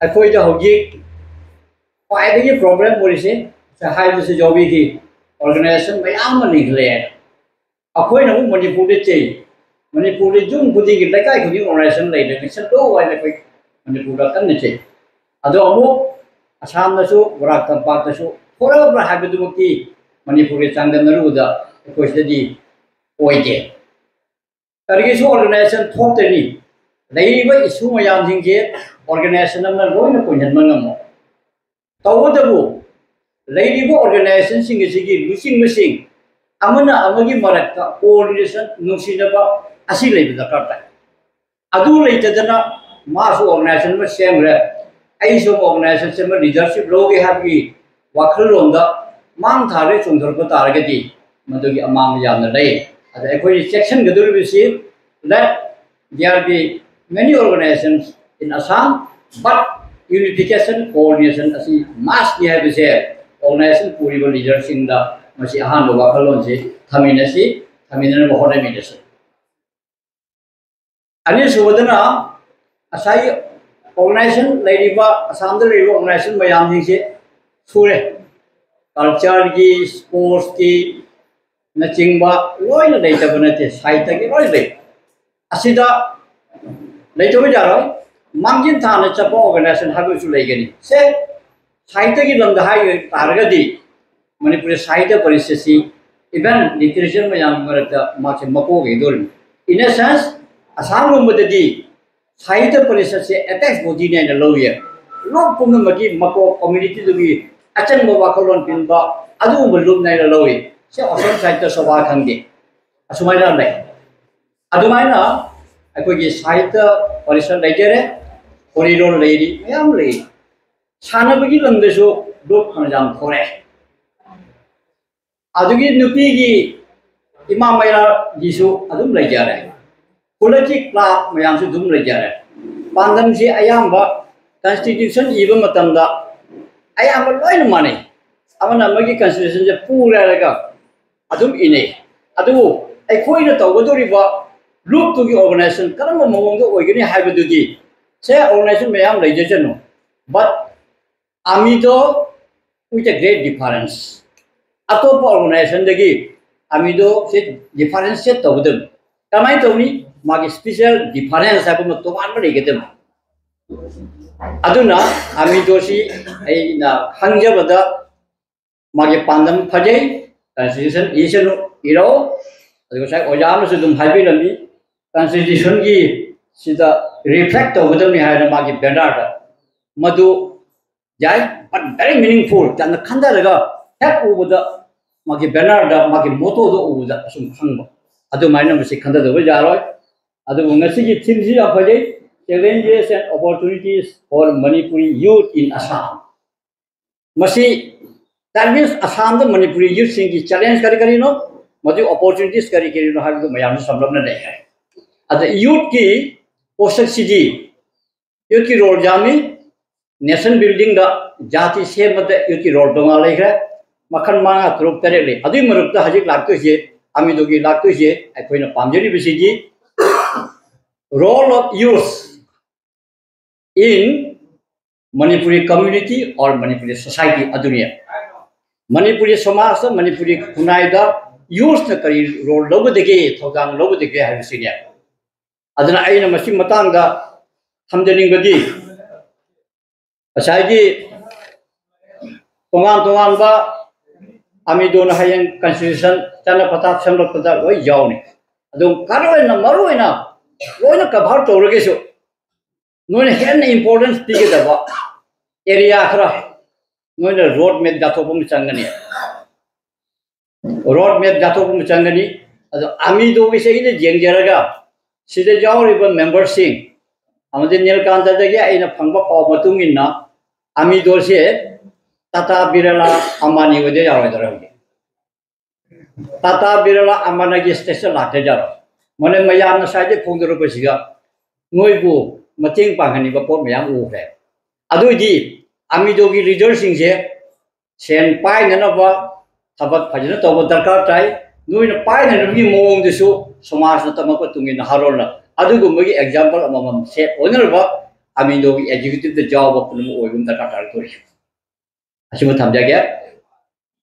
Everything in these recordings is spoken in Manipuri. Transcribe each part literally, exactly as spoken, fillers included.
ꯑꯩꯈꯣꯏꯗ ꯍꯧꯖꯤꯛ ꯈ꯭ꯋꯥꯏꯗꯒꯤ ꯄ꯭ꯔꯣꯕ꯭ꯂꯦꯝ ꯑꯣꯏꯔꯤꯁꯦ ꯍꯥꯏꯕꯁꯨ ꯌꯥꯎꯕꯤꯈꯤ, ꯑꯣꯔꯒꯅꯥꯏꯖꯦꯁꯟ ꯃꯌꯥꯝ ꯑꯃ ꯂꯤꯡꯈꯠꯂꯛꯑꯦ꯫ ꯑꯩꯈꯣꯏꯅ ꯑꯃꯨꯛ ꯃꯅꯤꯄꯨꯔꯗ ꯆꯩ, ꯃꯅꯤꯄꯨꯔꯗ ꯌꯨꯝ ꯈꯨꯗꯤꯡꯒꯤ, ꯂꯩꯀꯥꯏ ꯈꯨꯗꯤꯡꯒꯤ ꯑꯣꯔꯒꯅꯥꯏꯖꯦꯁꯟ ꯂꯩꯔꯦ, ꯂꯤꯡꯈꯠꯂꯣ ꯍꯥꯏꯅ ꯑꯩꯈꯣꯏ ꯃꯅꯤꯄꯨꯔꯗ ꯀꯟꯅ ꯆꯩ꯫ ꯑꯗꯣ ꯑꯃꯨꯛ ꯑꯁꯥꯝꯗꯁꯨ, ꯕꯔꯥꯛ ꯇꯝꯄꯥꯛꯇꯁꯨ ꯊꯣꯛꯂꯛꯑꯕ꯭ꯔꯥ ꯍꯥꯏꯕꯗꯨꯃꯛꯇꯤ ꯃꯅꯤꯄꯨꯔꯒ ꯆꯥꯡꯗꯝꯅꯔꯨꯕꯗ ꯑꯩꯈꯣꯏ ꯁꯤꯗꯗꯤ ꯑꯣꯏꯗꯦ꯫ ꯀꯔꯤꯒꯤꯁꯨ ꯑꯣꯔꯒꯅꯥꯏꯖꯦꯁꯟ ꯊꯣꯛꯇ꯭ꯔꯤꯅꯤ? ꯂꯩꯔꯤꯕ ꯏꯁꯨ ꯃꯌꯥꯝꯁꯤꯡꯁꯦ ꯑꯣꯔꯒꯅꯥꯏꯖꯦꯁꯟ ꯑꯃꯅ ꯂꯣꯏꯅ ꯀꯣꯏꯁꯤꯟꯕ ꯉꯝꯃꯣꯏ꯫ ꯇꯧꯕꯇꯕꯨ ꯂꯩꯔꯤꯕ ꯑꯣꯔꯒꯅꯥꯏꯖꯦꯁꯟꯁꯤꯡ ꯑꯁꯤꯒꯤ ꯂꯨꯆꯤꯡꯕꯁꯤꯡ ꯑꯃꯅ ꯑꯃꯒꯤ ꯃꯔꯛꯇ ꯀꯣꯑꯣꯔꯗꯤꯅꯦꯁꯟ, ꯅꯨꯡꯁꯤꯅꯕ ꯑꯁꯤ ꯂꯩꯕ ꯗꯔꯀꯥꯔ ꯇꯥꯏ꯫ ꯑꯗꯨ ꯂꯩꯇꯗꯅ ꯃꯥꯁꯨ ꯑꯣꯔꯒꯅꯥꯏꯖꯦꯁꯟ ꯑꯃ ꯁꯦꯝꯈ꯭ꯔꯦ, ꯑꯩꯁꯨ ꯑꯣꯔꯒꯅꯥꯏꯖꯦꯁꯟ ꯑꯃ ꯂꯤꯗꯔꯁꯤꯞ ꯂꯧꯒꯦ ꯍꯥꯏꯕꯒꯤ ꯋꯥꯈꯜꯂꯣꯟꯗ ꯃꯥꯡ ꯊꯥꯔꯒ ꯆꯣꯡꯊꯔꯛꯄ ꯇꯥꯔꯒꯗꯤ ꯃꯗꯨꯒꯤ ꯑꯃꯥꯡꯕ ꯌꯥꯝꯅ ꯂꯩ꯫ ꯑꯗ ꯑꯩꯈꯣꯏꯅ ꯆꯦꯛꯁꯤꯟꯒꯗꯧꯔꯤꯕꯁꯤ, let there be many organizations in Assam, but unification, coordination ꯑꯁꯤ ꯃꯥꯁꯅꯤ ꯍꯥꯏꯕꯁꯦ ꯑꯣꯔꯒꯅꯥꯏꯖꯦꯁꯟ ꯄꯨꯔꯤꯕ ꯂꯤꯗꯔꯁꯤꯡꯗ ꯃꯁꯤ ꯑꯍꯥꯟꯕ ꯋꯥꯈꯜꯂꯣꯟꯁꯤ ꯊꯝꯃꯤꯟꯅꯁꯤ, ꯊꯝꯃꯤꯟꯅꯅꯕ ꯍꯣꯠꯅꯃꯤꯟꯅꯁꯤ꯫ ꯑꯅꯤꯁꯨꯕꯗꯅ ꯉꯁꯥꯏꯒꯤ ꯑꯣꯔꯒꯅꯥꯏꯖꯦꯁꯟ ꯂꯩꯔꯤꯕ, ꯑꯁꯥꯝꯗ ꯂꯩꯔꯤꯕ ꯑꯣꯔꯒꯅꯥꯏꯖꯦꯁꯟ ꯃꯌꯥꯝꯁꯤꯡꯁꯦ ꯁꯨꯔꯦ, ꯀꯜꯆꯔꯒꯤ, ꯁ꯭ꯄꯣꯔꯠꯁꯀꯤ ꯅꯆꯤꯡꯕ ꯂꯣꯏꯅ ꯂꯩꯇꯕ ꯅꯠꯇꯦ, ꯁꯥꯍꯤꯇ꯭ꯌꯒꯤ ꯂꯣꯏ ꯂꯩ꯫ ꯑꯁꯤꯗ ꯂꯩꯇꯕ ꯌꯥꯔꯣꯏ꯫ ꯃꯥꯡꯖꯤꯟ ꯊꯥꯅ ꯆꯠꯄ ꯑꯣꯔꯒꯅꯥꯏꯖꯦꯁꯟ ꯍꯥꯏꯕꯁꯨ ꯂꯩꯒꯅꯤ꯫ ꯁꯦ, ꯁꯥꯍꯤꯇ꯭ꯌꯒꯤ ꯂꯝꯗ ꯍꯥꯏꯕ ꯇꯥꯔꯒꯗꯤ ꯃꯅꯤꯄꯨꯔꯤ ꯁꯥꯍꯤꯇ꯭ꯌ ꯄꯔꯤꯁꯠꯁꯤ, even ꯂꯤꯇꯔꯦꯆꯔ ꯃꯌꯥꯝꯒꯤ ꯃꯔꯛꯇ ꯃꯥꯁꯦ ꯃꯀꯣꯛ ꯑꯣꯏꯒꯗꯧꯔꯤꯅꯤ꯫ In a sense, ꯑꯁꯥꯝꯒꯨꯝꯕꯗꯗꯤ Sahitya ꯄꯔꯤꯁꯠꯁꯦ apex ꯕꯣꯗꯤꯅꯦ ꯍꯥꯏꯅ ꯂꯧꯏ꯫ ꯂꯨꯞ ꯄꯨꯝꯅꯃꯛꯀꯤ ꯃꯀꯣꯛ, ꯀꯝꯃ꯭ꯌꯨꯅꯤꯇꯤꯗꯨꯒꯤ ꯑꯆꯪꯕ ꯋꯥꯈꯜꯂꯣꯟ ꯄꯤꯕ ꯑꯗꯨꯒꯨꯝꯕ ꯂꯨꯞꯅꯦ ꯍꯥꯏꯅ ꯂꯧꯏ꯫ ꯁꯤ ꯑꯁꯥꯝ ꯁꯥꯍꯤꯇ꯭ꯌ ꯁꯚꯥ ꯈꯪꯗꯦ, ꯑꯁꯨꯃꯥꯏꯅ ꯂꯩ꯫ ꯑꯗꯨꯃꯥꯏꯅ ꯑꯩꯈꯣꯏꯒꯤ ꯁꯥꯍꯤꯇ꯭ꯌ ꯄꯔꯤꯁꯠ ꯂꯩꯖꯔꯦ, ꯈꯣꯔꯤꯔꯣꯜ ꯂꯩꯔꯤ, ꯃꯌꯥꯝ ꯂꯩ꯫ ꯁꯥꯟꯅꯕꯒꯤ ꯂꯝꯗꯁꯨ ꯂꯨꯞ ꯐꯅꯌꯥꯝ ꯊꯣꯛꯂꯛꯑꯦ꯫ ꯑꯗꯨꯒꯤ ꯅꯨꯄꯤꯒꯤ ꯏꯃꯥ ꯃꯩꯔꯥꯒꯤꯁꯨ ꯑꯗꯨꯝ ꯂꯩꯖꯔꯦ, ꯈꯨꯜꯂꯛꯀꯤ ꯀ꯭ꯂꯕ ꯃꯌꯥꯝꯁꯨ ꯑꯗꯨꯝ ꯂꯩꯖꯔꯦ꯫ ꯄꯥꯟꯗꯝꯁꯤ ꯑꯌꯥꯝꯕ ꯀꯟꯁꯇꯤꯇ꯭ꯌꯨꯁꯟ ꯏꯕ ꯃꯇꯝꯗ ꯑꯌꯥꯝꯕ ꯂꯣꯏꯅ ꯃꯥꯟꯅꯩ꯫ ꯑꯃꯅ ꯑꯃꯒꯤ ꯀꯟꯁꯇꯤꯇ꯭ꯌꯨꯁꯟꯁꯦ ꯄꯨꯔꯦ ꯍꯥꯏꯔꯒ ꯑꯗꯨꯝ ꯏꯅꯩ꯫ ꯑꯗꯨꯕꯨ ꯑꯩꯈꯣꯏꯅ ꯇꯧꯒꯗꯧꯔꯤꯕ ꯂꯨꯞꯇꯨꯒꯤ ꯑꯣꯔꯒꯅꯥꯏꯖꯦꯁꯟ ꯀꯔꯝꯕ ꯃꯑꯣꯡꯗ ꯑꯣꯏꯒꯅꯤ ꯍꯥꯏꯕꯗꯨꯗꯤ, ꯁꯦ, ꯑꯣꯔꯒꯅꯥꯏꯖꯦꯁꯟ ꯃꯌꯥꯝ ꯂꯩꯖꯁꯅꯨ, But ꯑꯃꯤꯗꯣ with a great difference. ꯑꯇꯣꯞꯄ organizationꯗꯒꯤ ꯑꯃꯤꯗꯣꯁꯦ differentiate ꯇꯧꯒꯗꯕꯅꯤ꯫ ꯀꯃꯥꯏꯅ ꯇꯧꯅꯤ? ꯃꯥꯒꯤ special difference ꯍꯥꯏꯕ ꯑꯃ ꯇꯣꯉꯥꯟꯕ ꯂꯩꯒꯗꯕꯅꯤ꯫ ꯑꯗꯨꯅ ꯑꯃꯤꯗꯣꯁꯤ ꯑꯩꯅ ꯈꯪꯖꯕꯗ ꯃꯥꯒꯤ ꯄꯥꯟꯗꯝ ꯐꯖꯩ, constitution ꯏꯁꯅꯨ ꯏꯔꯣ꯫ ꯑꯗꯨꯒ ꯉꯁꯥꯏ ꯑꯣꯖꯥ ꯑꯃꯁꯨ ꯑꯗꯨꯝ ꯍꯥꯏꯕꯤꯔꯝꯃꯤ, constitutionꯒꯤ ꯁꯤꯗ reflect ꯇꯧꯒꯗꯕꯅꯤ ꯍꯥꯏꯅ ꯃꯥꯒꯤ bannerꯗ꯫ ꯃꯗꯨ ꯌꯥꯏ, but very meaningful, ꯌꯥꯝꯅ ꯈꯟꯊꯔꯒ ꯍꯦꯛ ꯎꯕꯗ ꯃꯥꯒꯤ bannerꯗ ꯃꯥꯒꯤ mottoꯗꯣ ꯎꯕꯗ ꯑꯁꯨꯝ ꯈꯪꯕ꯫ ꯑꯗꯨꯃꯥꯏꯅ ꯃꯁꯤ ꯈꯟꯊꯗꯕ ꯌꯥꯔꯣꯏ꯫ ꯑꯗꯨꯕꯨ ꯉꯁꯤꯒꯤ themeꯁꯤ ꯌꯥꯝ ꯐꯖꯩ, Challenges and Opportunities for Manipuri Youth in Assam꯫ ꯃꯁꯤ, that means ꯑꯁꯥꯝꯗ ꯃꯅꯤꯄꯨꯔꯤ youthꯁꯤꯡꯒꯤ challenge ꯀꯔꯤ ꯀꯔꯤꯅꯣ, ꯃꯗꯨꯒꯤ opportunities ꯀꯔꯤ ꯀꯔꯤꯅꯣ ꯍꯥꯏꯕꯗꯨ ꯃꯌꯥꯝꯁꯨ ꯁꯝꯂꯞꯅ ꯂꯩꯈ꯭ꯔꯦ꯫ ꯑꯗ youthꯀꯤ ꯄꯣꯠꯁꯛꯁꯤꯗꯤ, youthꯀꯤ role ꯌꯥꯝꯃꯤ, nation buildingꯗ, ꯖꯥꯇꯤ ꯁꯦꯝꯕꯗ youthꯀꯤ role ꯇꯣꯉꯥꯟ ꯂꯩꯈ꯭ꯔꯦ꯫ ꯃꯈꯜ ꯃꯉꯥ, ꯇꯔꯨꯛ, ꯇꯔꯦꯠ ꯂꯩ꯫ ꯑꯗꯨꯒꯤ ꯃꯔꯛꯇ ꯍꯧꯖꯤꯛ ꯂꯥꯛꯇꯣꯏꯁꯦ, ꯑꯃꯤꯗꯣꯒꯤ ꯂꯥꯛꯇꯣꯏꯁꯦ, ꯑꯩꯈꯣꯏꯅ ꯄꯥꯝꯖꯔꯤꯕꯁꯤꯗꯤ role of youth in Manipuri community or Manipuri society ꯑꯗꯨꯅꯤ꯫ ꯃꯅꯤꯄꯨꯔꯤ ꯁꯃꯥꯖꯇ, ꯃꯅꯤꯄꯨꯔꯤ ꯈꯨꯟꯅꯥꯏꯗ youthꯅ ꯀꯔꯤ role ꯂꯧꯒꯗꯒꯦ, ꯊꯧꯗꯥꯡ ꯂꯧꯒꯗꯒꯦ ꯍꯥꯏꯕꯁꯤꯅꯦ꯫ ꯑꯗꯨꯅ ꯑꯩꯅ ꯃꯁꯤ ꯃꯇꯥꯡꯗ ꯊꯝꯖꯅꯤꯡꯕꯗꯤ, ꯉꯁꯥꯏꯒꯤ ꯇꯣꯉꯥꯟ ꯇꯣꯉꯥꯟꯕ ꯑꯃꯤꯗꯣꯅ ꯍꯌꯦꯡ constitution, ꯆꯠꯅ ꯄꯊꯥꯞ ꯁꯦꯝꯂꯛꯄꯗ ꯂꯣꯏ ꯌꯥꯎꯅꯤ꯫ ꯑꯗꯨ ꯀꯔꯝ ꯑꯣꯏꯅ, ꯃꯔꯨ ꯑꯣꯏꯅ ꯂꯣꯏꯅ cover ꯇꯧꯔꯒꯁꯨ, ꯅꯣꯏꯅ ꯍꯦꯟꯅ importance ꯄꯤꯒꯗꯕ area ꯈꯔ, ꯅꯣꯏꯅ road map ꯌꯥꯊꯣꯛꯄ ꯑꯃ ꯆꯪꯒꯅꯤ꯫ Road map ꯌꯥꯊꯣꯛꯄ ꯑꯃ ꯆꯪꯒꯅꯤ꯫ ꯑꯗꯣ ꯑꯃꯤꯗꯣꯒꯤꯁꯦ ꯑꯩꯅ ꯌꯦꯡꯖꯔꯒ, ꯁꯤꯗ ꯌꯥꯎꯔꯤꯕ memberꯁꯤꯡ ꯑꯃꯗꯤ ꯅꯤꯜꯀꯥꯟꯇꯗꯒꯤ ꯑꯩꯅ ꯐꯪꯕ ꯄꯥꯎ ꯃꯇꯨꯡ ꯏꯟꯅ, ꯑꯃꯤꯗꯣꯁꯦ ꯇꯥꯇꯥ ꯕꯤꯔꯂꯥ ꯑꯝꯕꯥꯅꯤ ꯍꯣꯏꯗ ꯌꯥꯎꯔꯣꯏꯗꯧꯔꯦ ꯍꯧꯖꯤꯛ꯫ ꯇꯥꯇꯥ ꯕꯤꯔꯂꯥ ꯑꯝꯕꯥꯅꯤꯒꯤ status ꯂꯥꯛꯇꯣꯏꯖꯥꯠꯂꯣ? ꯃꯣꯏꯅ ꯃꯌꯥꯝꯅ ꯉꯁꯥꯏꯗꯩ ꯐꯣꯡꯗꯣꯔꯛꯄꯁꯤꯒ ꯅꯣꯏꯕꯨ ꯃꯇꯦꯡ ꯄꯥꯡꯍꯟꯅꯤꯡꯕ ꯄꯣꯠ ꯃꯌꯥꯝ ꯎꯈ꯭ꯔꯦ꯫ ꯑꯗꯨꯏꯗꯤ ꯑꯃꯤꯗꯣꯒꯤ leaderꯁꯤꯡꯁꯦ ꯁꯦꯟ ꯄꯥꯏꯅꯅꯕ ꯊꯕꯛ ꯐꯖꯅ ꯇꯧꯕ ꯗꯔꯀꯥꯔ ꯇꯥꯏ꯫ ꯅꯣꯏꯅ ꯄꯥꯏꯅꯅꯕꯒꯤ ꯃꯑꯣꯡꯗꯨꯁꯨ ꯁꯃꯥꯖꯅ ꯇꯝꯃꯛꯄ ꯇꯨꯡꯒꯤ ꯅꯍꯥꯔꯣꯜꯅ ꯑꯗꯨꯒꯨꯝꯕꯒꯤ example ꯑꯃꯃꯝ set ꯑꯣꯏꯅꯅꯕ ꯑꯃꯤꯟꯗꯣꯒꯤ ꯑꯦꯛꯖꯤꯀ꯭ꯌꯨꯇꯤꯚꯇ ꯌꯥꯎꯕ ꯄꯨꯝꯅꯃꯛ ꯑꯣꯏꯕ ꯑꯃ ꯗꯔꯀꯥꯔ ꯇꯥꯔꯛꯇꯣꯔꯤ꯫ ꯑꯁꯤꯃ ꯊꯝꯖꯒꯦ꯫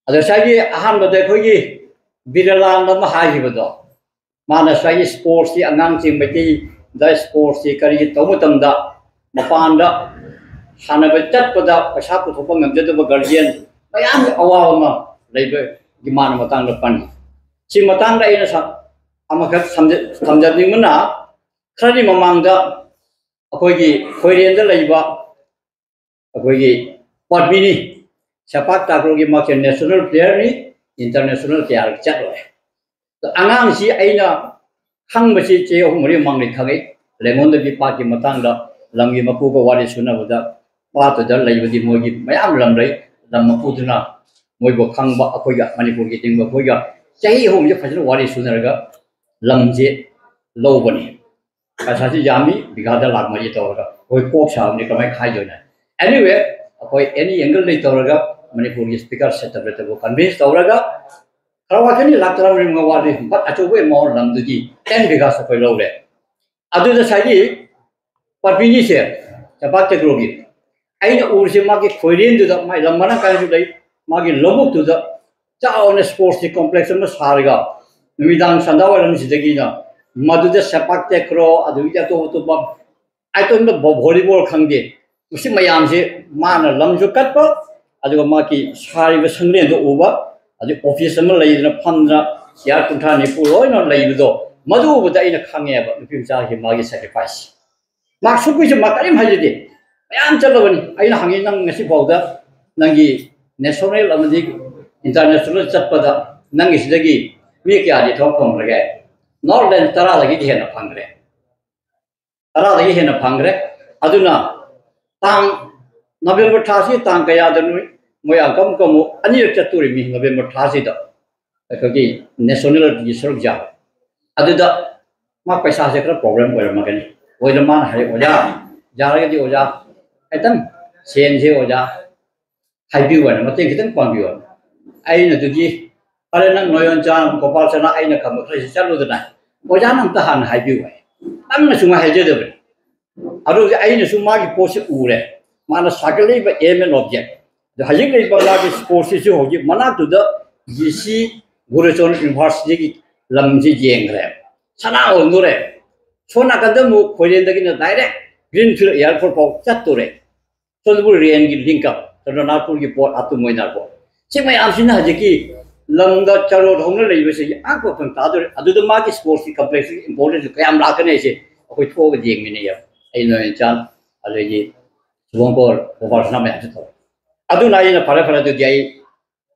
ꯑꯗꯣ ꯉꯁꯥꯏꯒꯤ ꯑꯍꯥꯟꯕꯗ ꯑꯩꯈꯣꯏꯒꯤ ꯕꯤꯔꯂꯥꯟ ꯑꯃ ꯍꯥꯏꯈꯤꯕꯗꯣ, ꯃꯥꯅ ꯉꯁꯥꯏꯒꯤ ꯁ꯭ꯄꯣꯔꯠꯁꯀꯤ ꯑꯉꯥꯡꯁꯤꯡ ꯃꯩꯇꯩꯗ ꯁ꯭ꯄꯣꯔꯠꯁꯀꯤ ꯀꯔꯤꯒꯤ ꯇꯧꯕ ꯃꯇꯝꯗ ꯃꯄꯥꯟꯗ ꯁꯥꯟꯅꯕ ꯆꯠꯄꯗ ꯄꯩꯁꯥ ꯄꯨꯊꯣꯛꯄ ꯉꯝꯖꯗꯕ ꯒꯥꯔꯖꯤꯌꯟ ꯃꯌꯥꯝꯒꯤ ꯑꯋꯥꯕ ꯑꯃ ꯂꯩꯕꯒꯤ ꯃꯥꯅ ꯃꯇꯥꯡꯗ ꯄꯟꯈꯤ꯫ ꯁꯤ ꯃꯇꯥꯡꯗ ꯑꯩꯅ ꯁ-, ꯑꯃꯈꯛ ꯊꯝꯖ-, ꯊꯝꯖꯅꯤꯡꯕꯅ, ꯈꯔꯅꯤ ꯃꯃꯥꯡꯗ ꯑꯩꯈꯣꯏꯒꯤ ꯈꯣꯏꯔꯦꯟꯗ ꯂꯩꯕ ꯑꯩꯈꯣꯏꯒꯤ ꯄꯗꯃꯤꯅꯤ ꯁꯦꯄꯥꯛ ꯇꯥꯀ꯭ꯔꯣꯒꯤ ꯃꯥꯁꯦ ꯅꯦꯁꯅꯦꯜ ꯄ꯭ꯂꯦꯌꯔꯅꯤ, ꯏꯟꯇꯔꯅꯦꯁꯅꯦꯜ ꯀꯌꯥꯔꯛ ꯆꯠꯂꯣꯏ꯫ ꯑꯉꯥꯡꯁꯤ ꯑꯩꯅ ꯈꯪꯕꯁꯤ ꯆꯍꯤ ꯑꯍꯨꯝ ꯃꯔꯤ ꯃꯃꯥꯡꯗꯒꯤ ꯈꯪꯉꯤ꯫ ꯂꯦꯡꯉꯣꯟꯗꯒꯤ ꯄꯥꯠꯀꯤ ꯃꯇꯥꯡꯗ ꯂꯝꯒꯤ ꯃꯄꯨꯒ ꯋꯥꯔꯤ ꯁꯨꯅꯕꯗ, ꯄꯥꯠꯇꯨꯗ ꯂꯩꯕꯗꯤ ꯃꯣꯏꯒꯤ ꯃꯌꯥꯝ ꯂꯝ ꯂꯩ, ꯂꯝ ꯃꯄꯨꯗꯨꯅ ꯃꯣꯏꯕꯨ ꯈꯪꯕ, ꯑꯩꯈꯣꯏꯒ ꯃꯅꯤꯄꯨꯔꯒꯤ ꯇꯤꯝꯒ ꯑꯩꯈꯣꯏꯒ ꯆꯍꯤ ꯑꯍꯨꯝꯁꯦ ꯐꯖꯅ ꯋꯥꯔꯤ ꯁꯨꯅꯔꯒ ꯂꯝꯁꯦ ꯂꯧꯕꯅꯤ꯫ ꯄꯩꯁꯥꯁꯤ ꯌꯥꯝꯃꯤ, ꯕꯤꯘꯥꯗ ꯂꯥꯛ ꯃꯔꯤ ꯇꯧꯔꯒ ꯑꯩꯈꯣꯏ ꯀꯣꯛ ꯁꯥꯕꯅꯤ, ꯀꯃꯥꯏꯅ ꯈꯥꯏꯗꯣꯏꯅꯣ? Anyway, ꯑꯩꯈꯣꯏ ꯑꯦꯅꯤ ꯑꯦꯡꯒꯜꯗꯒꯤ ꯇꯧꯔꯒ ꯃꯅꯤꯄꯨꯔꯒꯤ ꯁ꯭ꯄꯤꯀꯔ ꯁꯦꯇꯕ꯭ꯔꯦꯇꯕꯨ ꯀꯟꯚꯤꯟꯁ ꯇꯧꯔꯒ ꯈꯔ ꯋꯥꯠꯀꯅꯤ, ꯂꯥꯛ ꯇꯔꯥꯃꯔꯤ ꯃꯉꯥ ꯋꯥꯠꯂꯤ, but ꯑꯆꯧꯕ ꯑꯦꯃꯥꯎꯟ ꯂꯝꯗꯨꯗꯤ ꯇꯦꯟ ꯕꯤꯘꯥꯁ ꯑꯩꯈꯣꯏ ꯂꯧꯔꯦ꯫ ꯑꯗꯨꯗ ꯉꯁꯥꯏꯒꯤ ꯄꯗꯃꯤꯅꯤꯁꯦ, ꯆꯝꯄꯥꯛ ꯇꯦꯀ꯭ꯔꯣꯒꯤ, ꯑꯩꯅ ꯎꯔꯤꯁꯦ ꯃꯥꯒꯤ ꯈꯣꯏꯔꯦꯟꯗꯨꯗ ꯃꯥꯏ ꯂꯝ ꯃꯔꯥꯡ ꯀꯥꯏꯅꯁꯨ ꯂꯩ, ꯃꯥꯒꯤ ꯂꯧꯕꯨꯛꯇꯨꯗ ꯆꯥꯎꯅ ꯁ꯭ꯄꯣꯔꯠꯁꯀꯤ ꯀꯣꯝꯄ꯭ꯂꯦꯛꯁ ꯑꯃ ꯁꯥꯔꯒ ꯅꯨꯃꯤꯗꯥꯡ ꯁꯟꯗꯥ ꯋꯥꯏꯔꯝꯁꯤꯗꯒꯤꯅ ꯃꯗꯨꯗ ꯁꯦꯄꯥꯛ ꯇꯦꯀ꯭ꯔꯣ, ꯑꯗꯨꯗꯒꯤꯗꯤ ꯑꯇꯣꯞ ꯑꯇꯣꯞꯄ ꯑꯇꯣꯞꯄ ꯚꯣꯂꯤꯕꯣꯜ ꯈꯪꯗꯦ, ꯃꯁꯤ ꯃꯌꯥꯝꯁꯦ ꯃꯥꯅ ꯂꯝꯁꯨ ꯀꯠꯄ, ꯑꯗꯨꯒ ꯃꯥꯒꯤ ꯁꯥꯔꯤꯕ ꯁꯪꯂꯦꯟꯗꯣ ꯎꯕ, ꯑꯗꯩ ꯑꯣꯐꯤꯁ ꯑꯃ ꯂꯩꯗꯅ ꯐꯝꯗꯅ ꯆꯤꯌꯥꯔ ꯀꯨꯟꯊ꯭ꯔꯥ ꯅꯤꯐꯨ ꯂꯣꯏꯅ ꯂꯩꯕꯗꯣ, ꯃꯗꯨ ꯎꯕꯗ ꯑꯩꯅ ꯈꯪꯉꯦꯕ ꯅꯨꯄꯤ ꯃꯆꯥꯒꯤ ꯃꯥꯒꯤ ꯁꯦꯀ꯭ꯔꯤꯐꯥꯏꯁ꯫ ꯃꯥ ꯁꯨꯛꯄꯤꯁꯨ ꯃꯥ ꯀꯔꯤꯝ ꯍꯥꯏꯖꯗꯦ, ꯃꯌꯥꯝ ꯆꯠꯂꯕꯅꯤ꯫ ꯑꯩꯅ ꯍꯪꯉꯤ, "ꯅꯪ ꯉꯁꯤ ꯐꯥꯎꯗ ꯅꯪꯒꯤ ꯅꯦꯁꯅꯦꯜ ꯑꯃꯗꯤ ꯏꯟꯇꯔꯅꯦꯁꯅꯦꯜ ꯆꯠꯄꯗ ꯅꯪꯒꯤ ꯁꯤꯗꯒꯤ ꯃꯤ ꯀꯌꯥꯗꯤ ꯊꯕꯛ ꯐꯪꯈ꯭ꯔꯒꯦ?" ꯅꯣꯔꯠ ꯂꯦꯟ ꯇꯔꯥꯗꯒꯤꯗꯤ ꯍꯦꯟꯅ ꯐꯪꯈ꯭ꯔꯦ, ꯇꯔꯥꯗꯒꯤ ꯍꯦꯟꯅ ꯐꯪꯈ꯭ꯔꯦ꯫ ꯑꯗꯨꯅ ꯇꯥꯡ, ꯅꯕꯦꯝꯕꯔ ꯊꯥꯁꯤ ꯇꯥꯡ ꯀꯌꯥꯗꯅꯣ? ꯃꯣꯏ ꯑꯪꯀꯝ ꯀꯃꯨ ꯑꯅꯤꯔꯛ ꯆꯠꯇꯣꯔꯤꯕꯅꯤ ꯅꯕꯦꯝꯕꯔ ꯊꯥꯁꯤꯗ, ꯑꯩꯈꯣꯏꯒꯤ ꯅꯦꯁꯅꯦꯜꯒꯤ ꯁꯔꯨꯛ ꯌꯥꯎ꯫ ꯑꯗꯨꯗ ꯃꯥ ꯄꯩꯁꯥꯁꯦ ꯈꯔ ꯄ꯭ꯔꯣꯕ꯭ꯂꯦꯝ ꯑꯣꯏꯔꯝꯃꯒꯅꯤ꯫ ꯑꯣꯏꯗ ꯃꯥꯅ ꯍꯥꯏ, "ꯑꯣꯖꯥ, ꯌꯥꯔꯒꯗꯤ ꯑꯣꯖꯥ, ꯈꯤꯇꯪ ꯁꯦꯟꯁꯦ ꯑꯣꯖꯥ ꯍꯥꯏꯕꯤꯌꯨ ꯍꯥꯏꯅ, ꯃꯇꯦꯡ ꯈꯤꯇꯪ ꯄꯥꯡꯕꯤꯌꯨ ꯍꯥꯏꯅ"꯫ ꯑꯩꯅ ꯑꯗꯨꯗꯤ, "ꯐꯔꯦ, ꯅꯪ ꯅꯣꯌꯣꯟꯆꯥꯟ, ꯒꯣꯄꯥꯜ ꯆꯅꯥ, ꯑꯩꯅ ꯈꯪꯕ ꯈꯔꯁꯤ ꯆꯠꯂꯨꯗꯅ ꯑꯣꯖꯥꯅ ꯑꯝꯇ ꯍꯥꯟꯅ ꯍꯥꯏꯕꯤꯌꯨ" ꯍꯥꯏ꯫ ꯅꯪꯅ ꯁꯨꯡꯍꯥꯏ ꯍꯥꯏꯖꯗꯕꯅꯤ꯫ ꯑꯗꯨ ꯍꯧꯖꯤꯛ ꯑꯩꯅꯁꯨ ꯃꯥꯒꯤ ꯄꯣꯠꯁꯤ ꯎꯔꯦ꯫ ꯃꯥꯅ ꯁꯥꯒꯠꯂꯛꯏꯕ aim and object꯫ ꯑꯗꯣ ꯍꯧꯖꯤꯛ ꯂꯩꯔꯤꯕ ꯃꯥꯒꯤ sports ꯁꯤꯁꯨ ꯍꯧꯖꯤꯛ ꯃꯅꯥꯛꯇꯨꯗ G C Gorechawan University ꯒꯤ ꯂꯝꯁꯤ ꯌꯦꯡꯈ꯭ꯔꯦ꯫ ꯁꯅꯥ ꯑꯣꯟꯗꯣꯔꯦ꯫ ꯁꯣꯝ ꯅꯥꯀꯟꯗ ꯑꯃꯨꯛ ꯈꯣꯏꯔꯦꯟꯗꯒꯤꯅ direct Greenfield Airport ꯐꯥꯎ ꯆꯠꯇꯣꯔꯦ꯫ ꯁꯣꯝꯗꯕꯨ ꯔꯦꯟꯒꯤ link up, ꯆꯟꯗ꯭ꯔꯅꯥꯊꯄꯨꯔꯒꯤ ꯄꯣꯠ ꯑꯥ ꯇꯨ ꯃꯣꯏꯅꯥꯔ ꯐꯥꯎ꯫ ꯁꯤ ꯃꯌꯥꯝꯁꯤꯅ ꯍꯧꯖꯤꯛꯀꯤ ꯂꯝꯗ ꯆꯔꯣꯜ ꯍꯧꯅ ꯂꯩꯕꯁꯦ ꯑꯉꯛꯄ ꯐꯪ ꯇꯥꯗꯣꯔꯦ꯫ ꯑꯗꯨꯗ ꯃꯥꯒꯤ sports ꯀꯤ complex ꯀꯤ importance ꯁꯦ ꯀꯌꯥꯝ ꯂꯥꯛꯀꯅꯤ ꯍꯥꯏꯁꯦ ꯑꯩꯈꯣꯏ ꯊꯣꯛꯑꯒ ꯌꯦꯡꯃꯤꯟꯅꯩꯌꯦꯕ꯫ ꯑꯩ ꯅꯣꯏ ꯆꯥꯟ, ꯑꯗꯒꯤ ꯁꯨꯕꯪꯀꯣꯔ, ꯒꯣꯄꯥꯜ ꯁꯅꯥ ꯃꯌꯥꯝꯁꯨ ꯇꯧꯔꯦ꯫ ꯑꯗꯨꯅ ꯑꯩꯅ ꯐꯔꯦ ꯐꯔꯦ ꯑꯗꯨꯗꯤ ꯑꯩ,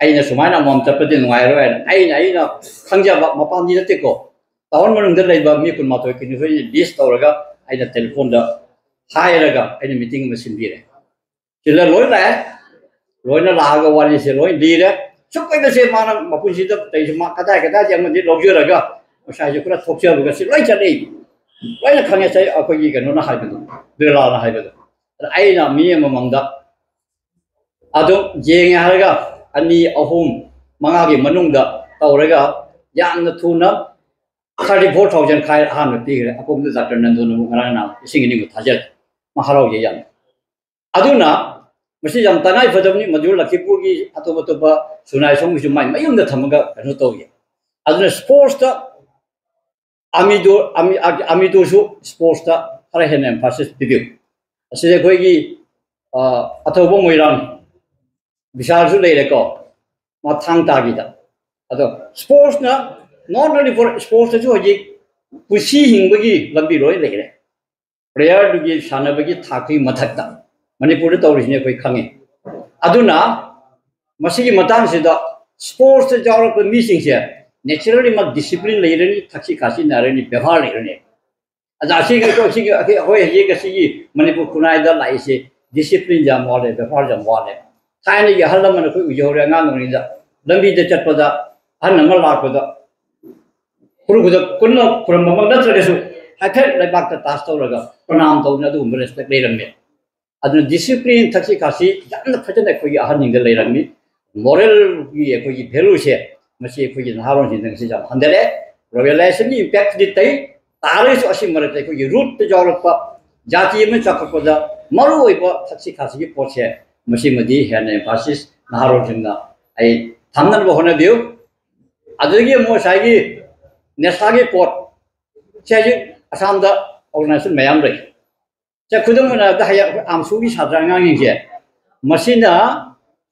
ꯑꯩꯅ ꯁꯨꯃꯥꯏꯅ ꯑꯃꯃꯝ ꯆꯠꯄꯗꯤ ꯅꯨꯡꯉꯥꯏꯔꯣꯏ ꯍꯥꯏꯅ ꯑꯩꯅ, ꯑꯩꯅ ꯈꯪꯖꯕ ꯃꯄꯥꯟꯗꯤ ꯅꯠꯇꯦꯀꯣ, town ꯃꯅꯨꯡꯗ ꯂꯩꯕ ꯃꯤ ꯀꯨꯟꯃꯥꯊꯣꯏ ꯀꯨꯟꯅꯤꯊꯣꯏ list ꯇꯧꯔꯒ ꯑꯩꯅ telephone ꯗ ꯍꯥꯏꯔꯒ ꯑꯩꯅ meeting ꯑꯃ ꯁꯤꯟꯕꯤꯔꯦ꯫ ꯁꯤꯗ ꯂꯣꯏ ꯂꯥꯛꯑꯦ꯫ ꯂꯣꯏꯅ ꯂꯥꯛꯑꯒ ꯋꯥꯔꯤꯁꯦ ꯂꯣꯏ ꯂꯤꯔꯦ꯫ ꯁꯨꯛ ꯀꯨꯏꯕꯁꯦ ꯃꯥꯅ ꯃꯄꯨꯟꯁꯤꯗ ꯀꯩꯁꯨ ꯃꯥ ꯀꯗꯥꯏ ꯀꯗꯥꯏꯗꯒꯤ ꯑꯃꯗꯤ ꯂꯧꯖꯔꯒ ꯄꯩꯁꯥꯁꯦ ꯈꯔ ꯊꯣꯛꯆꯕꯒ ꯁꯤ ꯂꯣꯏ ꯆꯠꯂꯤ꯫ ꯂꯣꯏꯅ ꯈꯪꯉꯦ ꯁꯦ ꯑꯩꯈꯣꯏꯒꯤ ꯀꯩꯅꯣꯅ ꯍꯥꯏꯕꯗꯣ, ꯕꯤꯔꯂꯥꯅ ꯍꯥꯏꯕꯗꯣ꯫ ꯑꯗ ꯑꯩꯅ ꯃꯤ ꯑꯃꯃꯝꯗ ꯑꯗꯨꯝ ꯌꯦꯡꯉꯦ ꯍꯥꯏꯔꯒ ꯑꯅꯤ, ꯑꯍꯨꯝ, ꯃꯉꯥꯒꯤ ꯃꯅꯨꯡꯗ ꯇꯧꯔꯒ ꯌꯥꯝꯅ ꯊꯨꯅ thirty four thousand ꯈꯥꯏ ꯑꯍꯥꯟꯕ ꯄꯤꯈ꯭ꯔꯦ꯫ ꯑꯀꯣꯝꯗ ꯗꯥꯛꯇꯔ ꯅꯟꯗꯨꯅ ꯑꯃꯨꯛ ꯉꯔꯥꯡ ꯅꯍꯥꯟ ꯂꯤꯁꯤꯡ ꯑꯅꯤꯃꯨꯛ ꯊꯥꯖꯔꯦ꯫ ꯃꯥ ꯍꯔꯥꯎꯖꯩ ꯌꯥꯝꯅ꯫ ꯑꯗꯨꯅ ꯃꯁꯤ ꯌꯥꯝ ꯇꯉꯥꯏ ꯐꯗꯕꯅꯤ꯫ ꯃꯗꯨ ꯂꯈꯤꯄꯨꯔꯒꯤ ꯑꯇꯣꯞ ꯑꯇꯣꯞꯄ ꯁꯨꯅꯥꯏ ꯁꯣꯝꯒꯤꯁꯨ ꯃꯥꯏ ꯃꯌꯨꯝꯗ ꯊꯝꯃꯒ ꯀꯩꯅꯣ ꯇꯧꯏ꯫ ꯑꯗꯨꯅ sports ꯇ ꯑꯥꯔꯃꯤꯗꯨ, ꯑꯥꯔꯃꯤ, ꯑꯥꯔꯃꯤꯗꯨꯁꯨ sports ꯇ ꯈꯔ ꯍꯦꯟꯅ emphasis ꯄꯤꯕꯤꯌꯨ꯫ ꯑꯁꯤꯗ ꯑꯩꯈꯣꯏꯒꯤ, ꯑ, ꯑꯊꯧꯕ ꯃꯣꯏꯔꯥꯡ ꯕꯤꯁꯥꯜꯁꯨ ꯂꯩꯔꯦꯀꯣ, ꯃꯥ ꯊꯥꯡ ꯇꯥꯒꯤꯗ꯫ ꯑꯗꯣ sports ꯅ not only for sports ꯇꯁꯨ ꯍꯧꯖꯤꯛ ꯄꯨꯟꯁꯤ ꯍꯤꯡꯕꯒꯤ ꯂꯝꯕꯤ ꯂꯣꯏ ꯂꯩꯔꯦ꯫ Player ꯗꯨꯒꯤ ꯁꯥꯟꯅꯕꯒꯤ ꯊꯥꯛꯀꯤ ꯃꯊꯛꯇ ꯃꯅꯤꯄꯨꯔꯗ ꯇꯧꯔꯤꯁꯤꯅꯦ ꯑꯩꯈꯣꯏ ꯈꯪꯉꯤ꯫ ꯑꯗꯨꯅ ꯃꯁꯤꯒꯤ ꯃꯇꯥꯡꯁꯤꯗ sports ꯇ ꯌꯥꯎꯔꯛꯄ ꯃꯤꯁꯤꯡꯁꯦ naturally ꯃꯥ discipline ꯂꯩꯔꯅꯤ, ꯊꯛꯁꯤ ꯈꯥꯁꯤ ꯅꯥꯏꯔꯅꯤ, ꯕꯦꯕꯥꯔ ꯂꯩꯔꯅꯤ꯫ ꯑꯗ ꯑꯁꯤꯒꯤ, ꯑꯁꯤꯒꯤ, ꯑꯩꯈꯣꯏ, ꯑꯩꯈꯣꯏ ꯍꯧꯖꯤꯛ ꯑꯁꯤꯒꯤ ꯃꯅꯤꯄꯨꯔ ꯈꯨꯟꯅꯥꯏꯗ ꯂꯥꯛꯏꯁꯦ discipline ꯌꯥꯝ ꯋꯥꯠꯂꯦ, ꯕꯦꯕꯥꯔ ꯌꯥꯝ ꯋꯥꯠꯂꯦ꯫ ꯊꯥꯏꯅꯒꯤ ꯑꯍꯜ ꯂꯃꯟ ꯑꯩꯈꯣꯏ ꯎꯖꯍꯧꯔꯦ ꯑꯉꯥꯡ ꯑꯣꯏꯔꯤꯉꯩꯗ, ꯂꯝꯕꯤꯗ ꯆꯠꯄꯗ ꯑꯍꯜ ꯑꯃ ꯂꯥꯛꯄꯗ ꯈꯨꯔꯨ ꯈꯨꯗ ꯀꯨꯟꯅ ꯈꯨꯔꯝꯕꯃꯛ ꯅꯠꯇ꯭ꯔꯒꯁꯨ ꯍꯥꯏꯐꯦꯠ ꯂꯩꯕꯥꯛꯇ touch ꯇꯧꯔꯒ ꯄ꯭ꯔꯅꯥꯝ ꯇꯧꯗꯅ ꯑꯗꯨꯒꯨꯝꯕ respect ꯂꯩꯔꯝꯃꯦ꯫ ꯑꯗꯨꯅ discipline, ꯊꯛꯁꯤ ꯈꯥꯁꯤ ꯌꯥꯝꯅ ꯐꯖꯅ ꯑꯩꯈꯣꯏꯒꯤ ꯑꯍꯟꯁꯤꯡꯗ ꯂꯩꯔꯝꯃꯤ꯫ Moral ꯒꯤ ꯑꯩꯈꯣꯏꯒꯤ value ꯁꯦ ꯃꯁꯤ ꯑꯩꯈꯣꯏꯒꯤ ꯅꯍꯥꯔꯣꯟꯁꯤꯡꯗ ꯉꯁꯤ ꯌꯥꯝ ꯍꯟꯊꯔꯦ꯫ Globalization ꯒꯤ impact ꯇꯤ ꯇꯩ ꯇꯥꯔꯒꯁꯨ ꯑꯁꯤ ꯃꯔꯛꯇ ꯑꯩꯈꯣꯏꯒꯤ root ꯇ ꯌꯥꯎꯔꯛꯄ ꯖꯥꯇꯤ ꯑꯃ ꯆꯥꯎꯈꯠꯄꯗ ꯃꯔꯨꯑꯣꯏꯕ ꯊꯛꯁꯤ ꯈꯥꯁꯤꯒꯤ ꯄꯣꯠꯁꯦ, ꯃꯁꯤꯃꯗꯤ ꯍꯦꯟꯅ emphasis ꯅꯍꯥꯔꯣꯜꯁꯤꯡꯅ ꯑꯩ ꯊꯝꯅꯅꯕ ꯍꯣꯠꯅꯕꯤꯌꯨ꯫ ꯑꯗꯨꯗꯒꯤ ꯑꯃꯨꯛ ꯉꯁꯥꯏꯒꯤ ꯅꯦꯁꯥꯒꯤ ꯄꯣꯠ ꯁꯦ ꯍꯧꯖꯤꯛ ꯑꯁꯥꯝꯗ organization ꯃꯌꯥꯝ ꯂꯩ꯫ ꯁꯦ ꯈꯨꯗꯝ ꯑꯣꯏꯅ ꯍꯥꯏꯔꯕꯗ ꯍꯌꯦꯡ ꯑꯩꯈꯣꯏ ꯑꯥꯝꯁꯨꯒꯤ ꯁꯥꯇ꯭ꯔ ꯑꯉꯥꯡꯁꯤꯡꯁꯦ, ꯃꯁꯤꯅ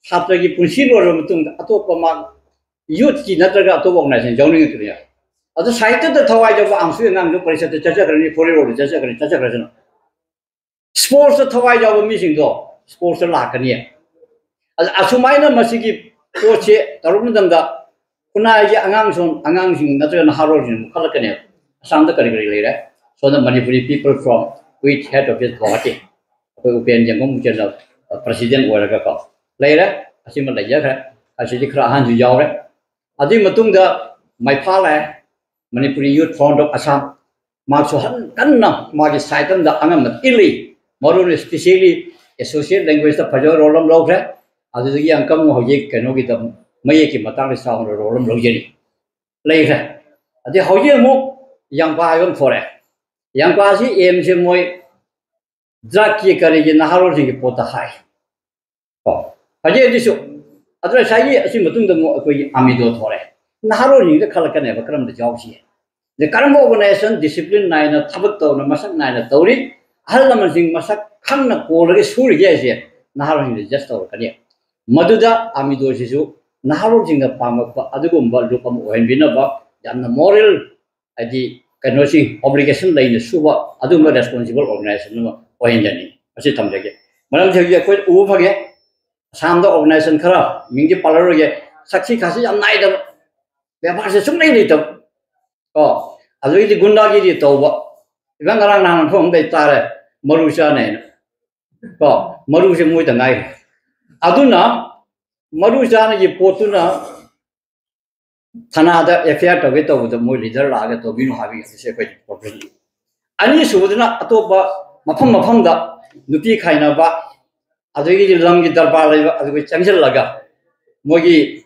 ꯁꯥꯇ꯭ꯔꯒꯤ ꯄꯨꯟꯁꯤ ꯂꯣꯏꯔꯕ ꯃꯇꯨꯡꯗ ꯑꯇꯣꯞꯄ ꯃꯥ youth ꯀꯤ ꯅꯠꯇ꯭ꯔꯒ ꯑꯇꯣꯞꯄ organization ꯌꯥꯎꯅꯤꯡꯉꯛꯇꯣꯏꯅꯦ꯫ ꯑꯗꯨ ꯁꯥꯍꯤꯇ꯭ꯌꯗ ꯊꯋꯥꯏ ꯌꯥꯎꯕ ꯑꯥꯝꯁꯨꯒꯤ ꯑꯉꯥꯡꯗꯨ ꯄꯔꯤꯁꯠꯇ ꯆꯠꯆꯈ꯭ꯔꯅꯤ, ꯐꯣꯔꯦꯟ ꯔꯣꯝꯗ ꯆꯠꯆꯈ꯭ꯔꯅꯤ, ꯆꯠꯆꯈ꯭ꯔꯁꯅꯨ꯫ Sports ꯇ ꯊꯋꯥꯏ ꯌꯥꯎꯕ ꯃꯤꯁꯤꯡꯗꯣ sports ꯇ ꯂꯥꯛꯀꯅꯤ꯫ ꯑꯗ ꯑꯁꯨꯃꯥꯏꯅ ꯃꯁꯤꯒꯤ ꯄꯣꯠꯁꯦ ꯇꯧꯔꯛꯄ ꯃꯇꯝꯗ ꯈꯨꯟꯅꯥꯏꯒꯤ ꯑꯉꯥꯡꯁꯣꯟ ꯑꯉꯥꯡꯁꯤꯡ ꯅꯠꯇ꯭ꯔꯒ ꯅꯍꯥꯔꯣꯜꯁꯤꯡ ꯑꯃꯨꯛ ꯈꯜꯂꯛꯀꯅꯦꯕ꯫ ꯑꯁꯥꯝꯗ ꯀꯔꯤ ꯀꯔꯤ ꯂꯩꯔꯦ? ꯁꯣꯝꯗ Manipuri people from with head office Guwahati, ꯑꯩꯈꯣꯏ ꯎꯄꯦꯟ ꯌꯦꯡꯒꯣꯝ ꯃꯨꯛꯆꯦꯟꯅ president ꯑꯣꯏꯔꯒꯀꯣ ꯂꯩꯔꯦ꯫ ꯑꯁꯤꯃ ꯂꯩꯖꯈ꯭ꯔꯦ꯫ ꯑꯁꯤꯗꯤ ꯈꯔ ꯑꯍꯟꯁꯨ ꯌꯥꯎꯔꯦ꯫ ꯑꯗꯨꯒꯤ ꯃꯇꯨꯡꯗ ꯃꯩꯐꯥ ꯂꯥꯛꯑꯦ, Manipuri Youth Front of Assam꯫ ꯃꯥꯁꯨ ꯍꯟ ꯀꯟꯅ ꯃꯥꯒꯤ side ꯑꯃꯗ ꯑꯉꯝꯕ ꯏꯜꯂꯤ꯫ ꯃꯔꯨ ꯑꯣꯏꯅ specially associate language ꯇ ꯐꯖꯕ role ꯑꯃ ꯂꯧꯈ꯭ꯔꯦ꯫ ꯑꯗꯨꯗꯒꯤ ꯑꯪꯀꯝ ꯍꯧꯖꯤꯛ ꯀꯩꯅꯣꯒꯤꯗ ꯃꯌꯦꯛꯀꯤ ꯃꯇꯥꯡꯗ ꯆꯥꯎꯅ role ꯑꯃ ꯂꯧꯖꯔꯤ꯫ ꯂꯩꯈ꯭ꯔꯦ꯫ ꯑꯗꯩ ꯍꯧꯖꯤꯛ ꯑꯃꯨꯛ ꯌꯥꯡꯄꯥ ꯍꯥꯏꯕ ꯑꯃ ꯊꯣꯔꯛꯑꯦ꯫ ꯌꯥꯡꯄꯥꯁꯤ aim ꯁꯦ ꯃꯣꯏ drug ꯀꯤ ꯀꯔꯤꯒꯤ ꯅꯍꯥꯔꯣꯜꯁꯤꯡꯒꯤ ꯄꯣꯠꯇ ꯍꯥꯏ꯫ ꯀꯣ꯫ ꯍꯧꯖꯤꯛ ꯑꯗꯨꯁꯨ, ꯑꯗꯨ ꯉꯁꯥꯏꯒꯤ ꯑꯁꯤ ꯃꯇꯨꯡꯗ ꯑꯃꯨꯛ ꯑꯩꯈꯣꯏꯒꯤ ꯑꯥꯃꯤꯗꯣ ꯊꯣꯔꯛꯑꯦ꯫ ꯅꯍꯥꯔꯣꯜꯁꯤꯡꯗ ꯈꯜꯂꯛꯀꯅꯦꯕ ꯀꯔꯝꯕ ꯌꯥꯎꯁꯤ꯫ ꯑꯗꯩ ꯀꯔꯝꯕ organization discipline ꯅꯥꯏꯅ ꯊꯕꯛ ꯇꯧꯅ ꯃꯁꯛ ꯅꯥꯏꯅ ꯇꯧꯔꯤ, ꯑꯍꯜ ꯂꯃꯟꯁꯤꯡ ꯃꯁꯛ ꯈꯪꯅ ꯀꯣꯜꯂꯒ ꯁꯨꯔꯤꯒꯦ ꯍꯥꯏꯁꯦ ꯅꯍꯥꯔꯣꯜꯁꯤꯡꯗ judge ꯇꯧꯔꯛꯀꯅꯤ꯫ ꯃꯗꯨꯗ ꯑꯥꯃꯤꯗꯣꯁꯤꯁꯨ ꯅꯍꯥꯔꯣꯜꯁꯤꯡꯅ ꯄꯥꯝꯃꯛꯄ ꯑꯗꯨꯒꯨꯝꯕ look ꯑꯃ ꯑꯣꯏꯍꯟꯕꯤꯅꯕ ꯌꯥꯝꯅ moral, ꯍꯥꯏꯗꯤ ꯀꯩꯅꯣꯁꯤ obligation ꯂꯩꯅ ꯁꯨꯕ ꯑꯗꯨꯒꯨꯝꯕ responsible organization ꯑꯃ ꯑꯣꯏꯍꯟꯖꯅꯤꯡꯉꯤ꯫ ꯃꯁꯤ ꯊꯝꯖꯒꯦ꯫ ꯃꯔꯝꯗꯤ ꯍꯧꯖꯤꯛ ꯑꯩꯈꯣꯏ ꯎꯕ ꯐꯪꯉꯦ, ꯑꯁꯥꯝꯗ organization ꯈꯔ ꯃꯤꯡꯗꯤ ꯄꯜꯂꯔꯣꯏꯒꯦ, ꯁꯛꯁꯤ ꯈꯥꯁꯤ ꯌꯥꯝ ꯅꯥꯏꯗꯕ, ꯕꯦꯕꯥꯔꯁꯦ ꯁꯨꯡꯂꯩ ꯂꯩꯇꯕ꯫ ꯀꯣ, ꯑꯗꯨꯗꯒꯤꯗꯤ ꯒꯨꯟꯗꯥꯒꯤꯔꯤ ꯇꯧꯕ꯫ ꯏꯚꯟ ꯉꯔꯥꯡ ꯅꯍꯥꯟ ꯐꯣꯟ ꯑꯃ ꯇꯥꯔꯦ, ꯃꯔꯨ ꯆꯥꯅꯦꯅ꯫ ꯀꯣ, ꯃꯔꯨꯁꯦ ꯃꯣꯏꯗ ꯉꯥꯏꯔꯦ꯫ ꯑꯗꯨꯅ ꯃꯔꯨ ꯆꯥꯅꯒꯤ ꯄꯣꯠꯇꯨꯅ ꯊꯅꯥꯗ F I R ꯇꯧꯒꯦ ꯇꯧꯕꯗ ꯃꯣꯏ leader ꯂꯥꯛꯑꯒ ꯇꯧꯕꯤꯅꯨ ꯍꯥꯏꯕꯒꯤ ꯑꯁꯤꯁꯦ ꯑꯩꯈꯣꯏ problem꯫ ꯑꯅꯤꯁꯨꯕꯗꯨꯅ ꯑꯇꯣꯞꯄ ꯃꯐꯝ ꯃꯐꯝꯗ ꯅꯨꯄꯤ ꯈꯥꯏꯅꯕ, ꯑꯗꯨꯗꯒꯤꯗꯤ ꯂꯝꯒꯤ ꯗꯔꯕꯥꯔ ꯂꯩꯕ, ꯑꯗꯨꯒ ꯆꯪꯁꯤꯜꯂꯒ ꯃꯣꯏꯒꯤ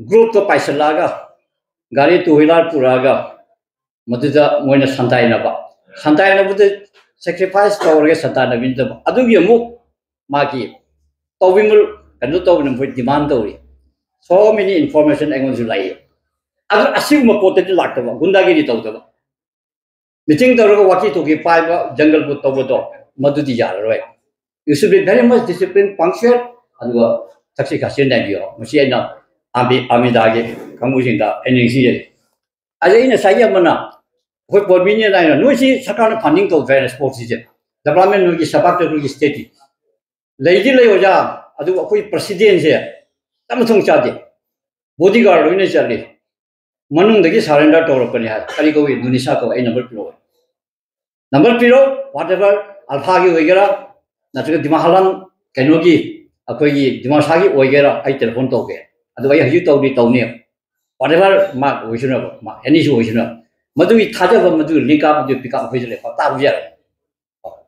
group ꯇꯣ ꯄꯥꯏꯁꯤꯜꯂꯛꯑꯒ ꯒꯥꯔꯤ two wheeler ꯄꯨꯔꯛꯑꯒ ꯃꯗꯨꯗ ꯃꯣꯏꯅ ꯁꯟꯗꯥꯏꯅꯕ꯫ ꯁꯟꯗꯥꯏꯅꯕꯗ ꯁꯦꯀ꯭ꯔꯤꯐꯥꯏꯁ ꯇꯧꯔꯒ ꯁꯟꯇꯥꯟ ꯑꯕꯤꯅ ꯇꯧꯕ ꯑꯗꯨꯒꯤ ꯑꯃꯨꯛ ꯃꯥꯒꯤ ꯇꯧꯕꯤꯃꯜ ꯀꯩꯅꯣ ꯇꯧꯕꯅ ꯃꯈꯣꯏ ꯗꯤꯃꯥꯟ ꯇꯧꯔꯤ꯫ So many information ꯑꯩꯉꯣꯟꯗꯁꯨ ꯂꯥꯛꯏ꯫ ꯑꯗꯨ ꯑꯁꯤꯒꯨꯝꯕ ꯄꯣꯠꯇꯗꯤ ꯂꯥꯛꯇꯕ, ꯒꯨꯟꯗꯥꯒꯤꯔꯤ ꯇꯧꯗꯕ, ꯃꯤꯇꯤꯡ ꯇꯧꯔꯒ ꯋꯥꯀꯤ ꯇꯣꯀꯤ ꯄꯥꯏꯕ, ꯖꯪꯒꯜ ꯕꯨꯠ ꯇꯧꯕꯗꯣ ꯃꯗꯨꯗꯤ ꯌꯥꯔꯔꯣꯏ꯫ You should be very much disciplined, punctual. ꯑꯗꯨꯒ ꯊꯛꯁꯤ ꯈꯥꯁꯤ ꯅꯥꯏꯕꯤꯌꯣ꯫ ꯃꯁꯤ ꯑꯩꯅ ꯑꯥꯔꯃꯤ ꯑꯥꯔꯃꯤꯗꯥꯒꯤ ꯀꯥꯡꯕꯨꯁꯤꯡꯗ ꯑꯩꯅ ꯅꯤꯡꯁꯤꯡꯖꯔꯤ꯫ ꯑꯗꯩ ꯑꯩꯅ ꯉꯁꯥꯏꯒꯤ ꯑꯃꯅ ꯑꯩꯈꯣꯏ ꯄꯣꯔꯃꯤꯅꯤꯌꯟ ꯍꯥꯏꯅ ꯅꯣꯏꯁꯤ ꯁꯔꯀꯥꯔꯅ ꯐꯟꯗꯤꯡ ꯇꯧꯗ꯭ꯔꯦ ꯍꯥꯏꯅ ꯁ꯭ꯄꯣꯔꯠꯁꯤꯁꯦ, ꯗꯦꯕꯂꯞꯃꯦꯟ ꯅꯣꯏꯒꯤ ꯁꯕꯥꯛꯇ ꯅꯣꯏꯒꯤ ꯁ꯭ꯇꯦꯠꯀꯤ ꯂꯩꯗꯤ ꯂꯩ ꯑꯣꯖꯥ, ꯑꯗꯨꯕꯨ ꯑꯩꯈꯣꯏ ꯄ꯭ꯔꯁꯤꯗꯦꯟꯁꯦ ꯆꯥꯛ ꯃꯊꯣꯡ ꯆꯥꯗꯦ꯫ ꯕꯣꯗꯤꯒꯥꯔꯗ ꯂꯣꯏꯅ ꯆꯠꯂꯤ꯫ ꯃꯅꯨꯡꯗꯒꯤ ꯁꯔꯦꯟꯗꯔ ꯇꯧꯔꯛꯄꯅꯤ ꯍꯥꯏ꯫ ꯀꯔꯤ ꯀꯧꯏ? ꯅꯨꯅꯤꯁꯥ ꯀꯧꯏ꯫ ꯑꯩ ꯅꯝꯕꯔ ꯄꯤꯔꯛꯑꯣ꯫ ꯅꯝꯕꯔ ꯄꯤꯔꯣ, ꯋꯥꯠ ꯑꯦꯚꯔ, ꯑꯜꯐꯥꯒꯤ ꯑꯣꯏꯒꯦꯔꯥ, ꯅꯠꯇ꯭ꯔꯒ ꯗꯤꯃꯥ ꯍꯥꯂꯥꯟ ꯀꯩꯅꯣꯒꯤ, ꯑꯩꯈꯣꯏꯒꯤ ꯗꯤꯃꯥꯁꯥꯒꯤ ꯑꯣꯏꯒꯦꯔꯥ, ꯑꯩ ꯇꯦꯂꯤꯐꯣꯟ ꯇꯧꯒꯦ꯫ ꯑꯗꯨꯒ ꯑꯩ ꯍꯧꯖꯤꯛ ꯇꯧꯗꯤ ꯇꯧꯅꯤ꯫ ꯋꯥꯠ ꯑꯦꯚꯔ ꯃꯥ ꯑꯣꯏꯁꯅꯨ, ꯃꯥ ꯑꯦꯅꯤꯁꯨ ꯑꯣꯏꯁꯅꯨ꯫ ꯃꯗꯨꯒꯤ ꯊꯥꯖꯕ, ꯃꯗꯨꯒꯤ ꯂꯤꯡꯀꯥꯞ, ꯃꯗꯨꯒꯤ ꯄꯤꯀꯥꯞ ꯑꯩꯈꯣꯏꯗ ꯂꯩ꯫ ꯄꯥꯛ ꯇꯥꯕꯁꯨ ꯌꯥꯔꯦ꯫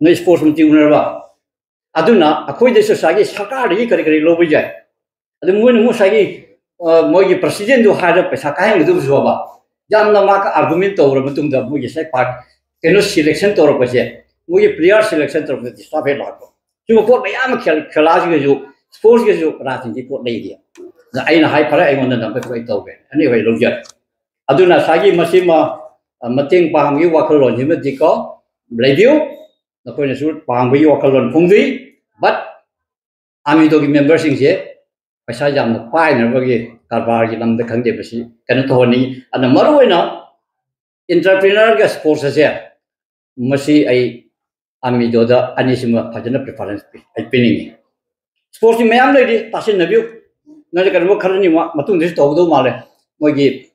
ꯅꯣꯏ ꯁ꯭ꯄꯣꯔꯠꯁ ꯃꯇꯤꯛ ꯎꯅꯔꯕ? ꯑꯗꯨꯅ ꯑꯩꯈꯣꯏꯗꯁꯨ ꯉꯁꯥꯏꯒꯤ ꯁꯔꯀꯥꯔꯗꯒꯤ ꯀꯔꯤ ꯀꯔꯤ ꯂꯧꯕ ꯌꯥꯏ? ꯑꯗꯨ ꯃꯣꯏꯅ ꯑꯃꯨꯛ ꯉꯁꯥꯏꯒꯤ, ꯑ, ꯃꯣꯏꯒꯤ ꯄ꯭ꯔꯁꯤꯗꯦꯟꯗꯨ ꯍꯥꯏꯔꯒ ꯄꯩꯁꯥ ꯀꯥꯏꯍꯟꯒꯗꯕꯁꯨ ꯍꯥꯏꯕ꯫ ꯌꯥꯝꯅ ꯃꯥꯒ ꯑꯥꯔꯒꯨꯃꯦꯟ ꯇꯧꯔꯕ ꯃꯇꯨꯡꯗ ꯃꯣꯏꯒꯤ ꯉꯁꯥꯏ ꯄꯥꯔꯠ ꯀꯩꯅꯣ ꯁꯦꯂꯦꯛꯁꯟ ꯇꯧꯔꯛꯄꯁꯦ, ꯃꯣꯏꯒꯤ ꯄ꯭ꯂꯦꯌꯔ ꯁꯦꯂꯦꯛꯁꯟ ꯇꯧꯔꯛꯄꯁꯦ ꯗꯤꯁꯇꯥꯔꯕ ꯍꯦꯛ ꯂꯥꯛꯄ꯫ ꯁꯤꯒꯨꯝꯕ ꯄꯣꯠ ꯃꯌꯥꯝ ꯑꯃ ꯈꯦꯜ-, ꯈꯦꯂꯥꯁꯤꯒꯁꯨ, ꯁ꯭ꯄꯣꯔꯠꯁꯀꯁꯨ ꯔꯥꯖꯅꯤꯇꯤ ꯄꯣꯠ ꯂꯩꯔꯤ꯫ ꯑꯗ ꯑꯩꯅ ꯍꯥꯏ, "ꯐꯔꯦ, ꯑꯩꯉꯣꯟꯗ ꯅꯝꯕꯔ ꯑꯩ ꯇꯧꯒꯦ, ꯑꯅꯤ ꯑꯩ ꯂꯧꯖꯔꯦ"꯫ ꯑꯗꯨꯅ ꯉꯁꯥꯏꯒꯤ ꯃꯁꯤꯃ, ꯑ, ꯃꯇꯦꯡ ꯄꯥꯡꯕꯒꯤ ꯋꯥꯈꯜꯂꯣꯟꯁꯤꯃꯗꯤꯀꯣ ꯂꯩꯕꯤꯌꯨ, ꯅꯈꯣꯏꯅꯁꯨ ꯄꯥꯡꯕꯒꯤ ꯋꯥꯈꯜꯂꯣꯟ ꯐꯣꯡꯗꯣꯛꯏ꯫ But ꯑꯥꯔꯃꯤꯗꯣꯒꯤ ꯃꯦꯝꯕꯔꯁꯤꯡꯁꯦ ꯄꯩꯁꯥ ꯌꯥꯝꯅ ꯄꯥꯏꯅꯕꯒꯤ ꯀꯔꯕꯥꯔꯒꯤ ꯂꯝꯗ ꯈꯪꯗꯦ, ꯃꯁꯤ ꯀꯩꯅꯣ ꯇꯧꯍꯟꯅꯤꯡꯉꯤ꯫ ꯑꯗꯨꯅ ꯃꯔꯨꯑꯣꯏꯅ ꯏꯟꯇꯔꯄ꯭ꯔꯤꯅꯔꯒ ꯁ꯭ꯄꯣꯔꯠꯁ ꯑꯁꯦ, ꯃꯁꯤ ꯑꯩ ꯑꯥꯔꯃꯤꯗꯣꯗ ꯑꯅꯤꯁꯤꯃ ꯐꯖꯅ ꯄ꯭ꯔꯤꯐꯔꯦꯟꯁ ꯄꯤ-, ꯑꯩ ꯄꯤꯅꯤꯡꯉꯤ꯫ ꯁ꯭ꯄꯣꯔꯠꯁꯀꯤ ꯃꯌꯥꯝ ꯂꯩꯔꯤ, ꯇꯥꯁꯤꯟꯅꯕꯤꯌꯨ꯫ ꯅꯪꯁꯦ ꯀꯩꯅꯣ ꯈꯔꯅꯤ ꯃ-, ꯃꯇꯨꯡꯗꯁꯨ ꯇꯧꯒꯗꯧ ꯃꯥꯜꯂꯦ꯫ ꯃꯣꯏꯒꯤ,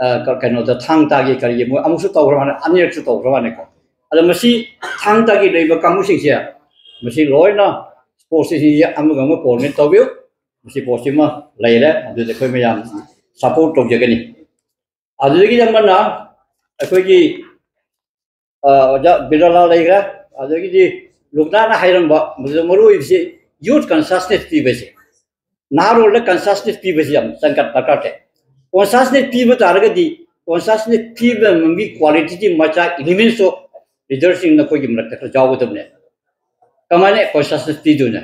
ꯑ, ꯀ-, ꯀꯩꯅꯣꯗ, ꯊꯥꯡ ꯇꯥꯒꯤ ꯀꯔꯤꯒꯤ ꯃꯣꯏ ꯑꯃꯨꯛꯁꯨ ꯇꯧꯈ꯭ꯔ ꯃꯥꯜꯂꯦ, ꯑꯅꯤꯔꯛꯁꯨ ꯇꯧꯈ꯭ꯔ ꯃꯥꯜꯂꯦꯀꯣ꯫ ꯑꯗꯣ ꯃꯁꯤ ꯊꯥꯡ ꯇꯥꯒꯤ ꯂꯩꯕ ꯀꯥꯡꯕꯨꯁꯤꯡꯁꯦ, ꯃꯁꯤ ꯂꯣꯏꯅ ꯁ꯭ꯄꯣꯔꯠꯁꯁꯤꯡꯁꯦ ꯑꯃꯒ ꯑꯃꯒ ꯀꯣꯑꯣꯔꯗꯤꯅꯦꯠ ꯇꯧꯕꯤꯌꯨ꯫ ꯃꯁꯤ ꯄꯣꯠꯁꯤꯃ ꯂꯩꯔꯦ, ꯑꯗꯨꯗ ꯑꯩꯈꯣꯏ ꯃꯌꯥꯝ ꯁꯄꯣꯔꯠ ꯇꯧꯖꯒꯅꯤ꯫ ꯑꯗꯨꯗꯒꯤ ꯑꯃꯅ ꯑꯩꯈꯣꯏꯒꯤ, ꯑ, ꯑꯣꯖꯥ ꯕꯤꯔꯂꯥ ꯂꯩꯈ꯭ꯔꯦ꯫ ꯑꯗꯒꯤꯗꯤ ꯂꯨꯛꯅꯥꯅ ꯍꯥꯏꯔꯝꯕ ꯃꯗꯨꯗ ꯃꯔꯨ ꯑꯣꯏꯕꯁꯤ ꯌꯨꯠ ꯀꯟꯁꯤꯌꯁꯅꯦꯁ ꯄꯤꯕꯁꯦ, ꯅꯍꯥꯔꯣꯜꯗ ꯀꯟꯁꯤꯌꯁꯅꯦꯁ ꯄꯤꯕꯁꯤ ꯌꯥꯝ ꯆꯪꯒꯠ ꯗꯔꯀꯥꯔ ꯇꯥꯏ꯫ ꯀꯟꯁꯤꯌꯁꯅꯦꯁ ꯄꯤꯕ ꯇꯥꯔꯒꯗꯤ ꯀꯟꯁꯤꯌꯁꯅꯦꯁ ꯄꯤꯕ ꯉꯝꯕꯒꯤ ꯀ꯭ꯋꯥꯂꯤꯇꯤꯁꯤ ꯃꯆꯥ ꯏꯂꯤꯃꯦꯟꯁꯇꯣ ꯂꯤꯗꯔꯁꯤꯡ ꯅꯈꯣꯏꯒꯤ ꯃꯔꯛꯇ ꯈꯔ ꯌꯥꯎꯒꯗꯕꯅꯦ꯫ ꯀꯃꯥꯏꯅ ꯀꯣꯟꯁꯤꯌꯁꯅꯦꯁ ꯄꯤꯗꯣꯏꯅꯣ?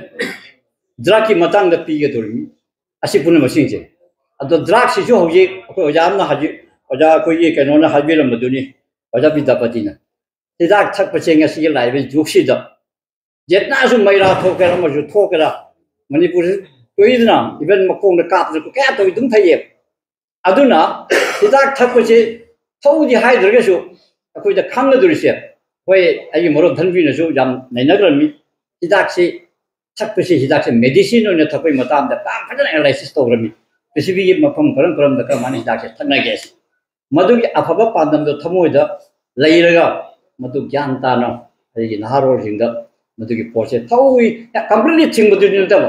ꯗ꯭ꯔꯒꯀꯤ ꯃꯇꯥꯡꯗ ꯄꯤꯒꯗꯧꯔꯤꯕꯅꯤ꯫ ꯑꯁꯤ ꯄꯨꯝꯅꯃꯛꯁꯤꯡꯁꯦ꯫ ꯑꯗꯣ ꯗ꯭ꯔꯒꯁꯤꯁꯨ ꯍꯧꯖꯤꯛ ꯑꯩꯈꯣꯏ ꯑꯣꯖꯥ ꯑꯃꯅ ꯍꯧꯖꯤꯛ, ꯑꯣꯖꯥ ꯑꯩꯈꯣꯏꯒꯤ ꯀꯩꯅꯣꯅ ꯍꯥꯏꯕꯤꯔꯝꯕꯗꯨꯅꯤ, ꯑꯣꯖꯥ ꯕꯤꯗ꯭ꯌꯥꯄꯇꯤꯅ, ꯍꯤꯗꯥꯛ ꯊꯛꯄꯁꯦ ꯉꯁꯤꯒꯤ ꯂꯥꯛꯏꯕ ꯖꯨꯒꯁꯤꯗ ꯖꯦꯠꯅꯥꯁꯨ ꯃꯩꯔꯥ ꯊꯣꯛꯀꯦꯔꯥ ꯑꯃꯁꯨ ꯊꯣꯛꯀꯦꯔꯥ, ꯃꯅꯤꯄꯨꯔꯁꯤ ꯇꯣꯏꯗꯅ ꯏꯚꯟ ꯃꯈꯣꯡꯗ ꯀꯥꯞꯄꯁꯨ ꯀꯌꯥ ꯇꯧꯏ ꯑꯗꯨꯝ ꯊꯛꯑꯦ꯫ ꯑꯗꯨꯅ ꯍꯤꯗꯥꯛ ꯊꯛꯄꯁꯤ ꯊꯧꯗꯤ ꯍꯥꯏꯗ꯭ꯔꯒꯁꯨ ꯑꯩꯈꯣꯏꯗ ꯈꯪꯒꯗꯧꯔꯤꯁꯦ, ꯍꯣꯏ, ꯑꯩꯒꯤ ꯃꯔꯨꯞ ꯙꯟꯕꯤꯅꯁꯨ ꯌꯥꯝ ꯅꯩꯅꯈ꯭ꯔꯝꯃꯤ꯫ ꯍꯤꯗꯥꯛꯁꯤ ꯊꯛꯄꯁꯤ, ꯍꯤꯗꯥꯛꯁꯦ ꯃꯦꯗꯤꯁꯤꯟ ꯑꯣꯏꯅ ꯊꯛꯄꯒꯤ ꯃꯇꯥꯡꯗ ꯌꯥꯝ ꯐꯖꯅ ꯑꯦꯅꯥꯂꯥꯏꯁꯤꯁ ꯇꯧꯈ꯭ꯔꯝꯃꯤ꯫ ꯄ꯭ꯔꯤꯊꯤꯕꯤꯒꯤ ꯃꯐꯝ ꯀꯔꯝ ꯀꯔꯝꯗ ꯀꯔꯝꯍꯥꯏꯅ ꯍꯤꯗꯥꯛꯁꯦ ꯊꯛꯅꯒꯦ, ꯃꯗꯨꯒꯤ ꯑꯐꯕ ꯄꯥꯟꯗꯝꯗꯣ ꯊꯃꯣꯏꯗ ꯂꯩꯔꯒ ꯃꯗꯨ ꯒ꯭ꯌꯥꯟ ꯇꯥꯅ ꯑꯩꯒꯤ ꯅꯍꯥꯔꯣꯜꯁꯤꯡꯗ ꯃꯗꯨꯒꯤ ꯄꯣꯠꯁꯦ ꯊꯧꯏ꯫ ꯀꯝꯄ꯭ꯂꯤꯠꯂꯤ ꯊꯤꯡꯕꯗꯨꯗꯤ ꯅꯠꯇꯕ,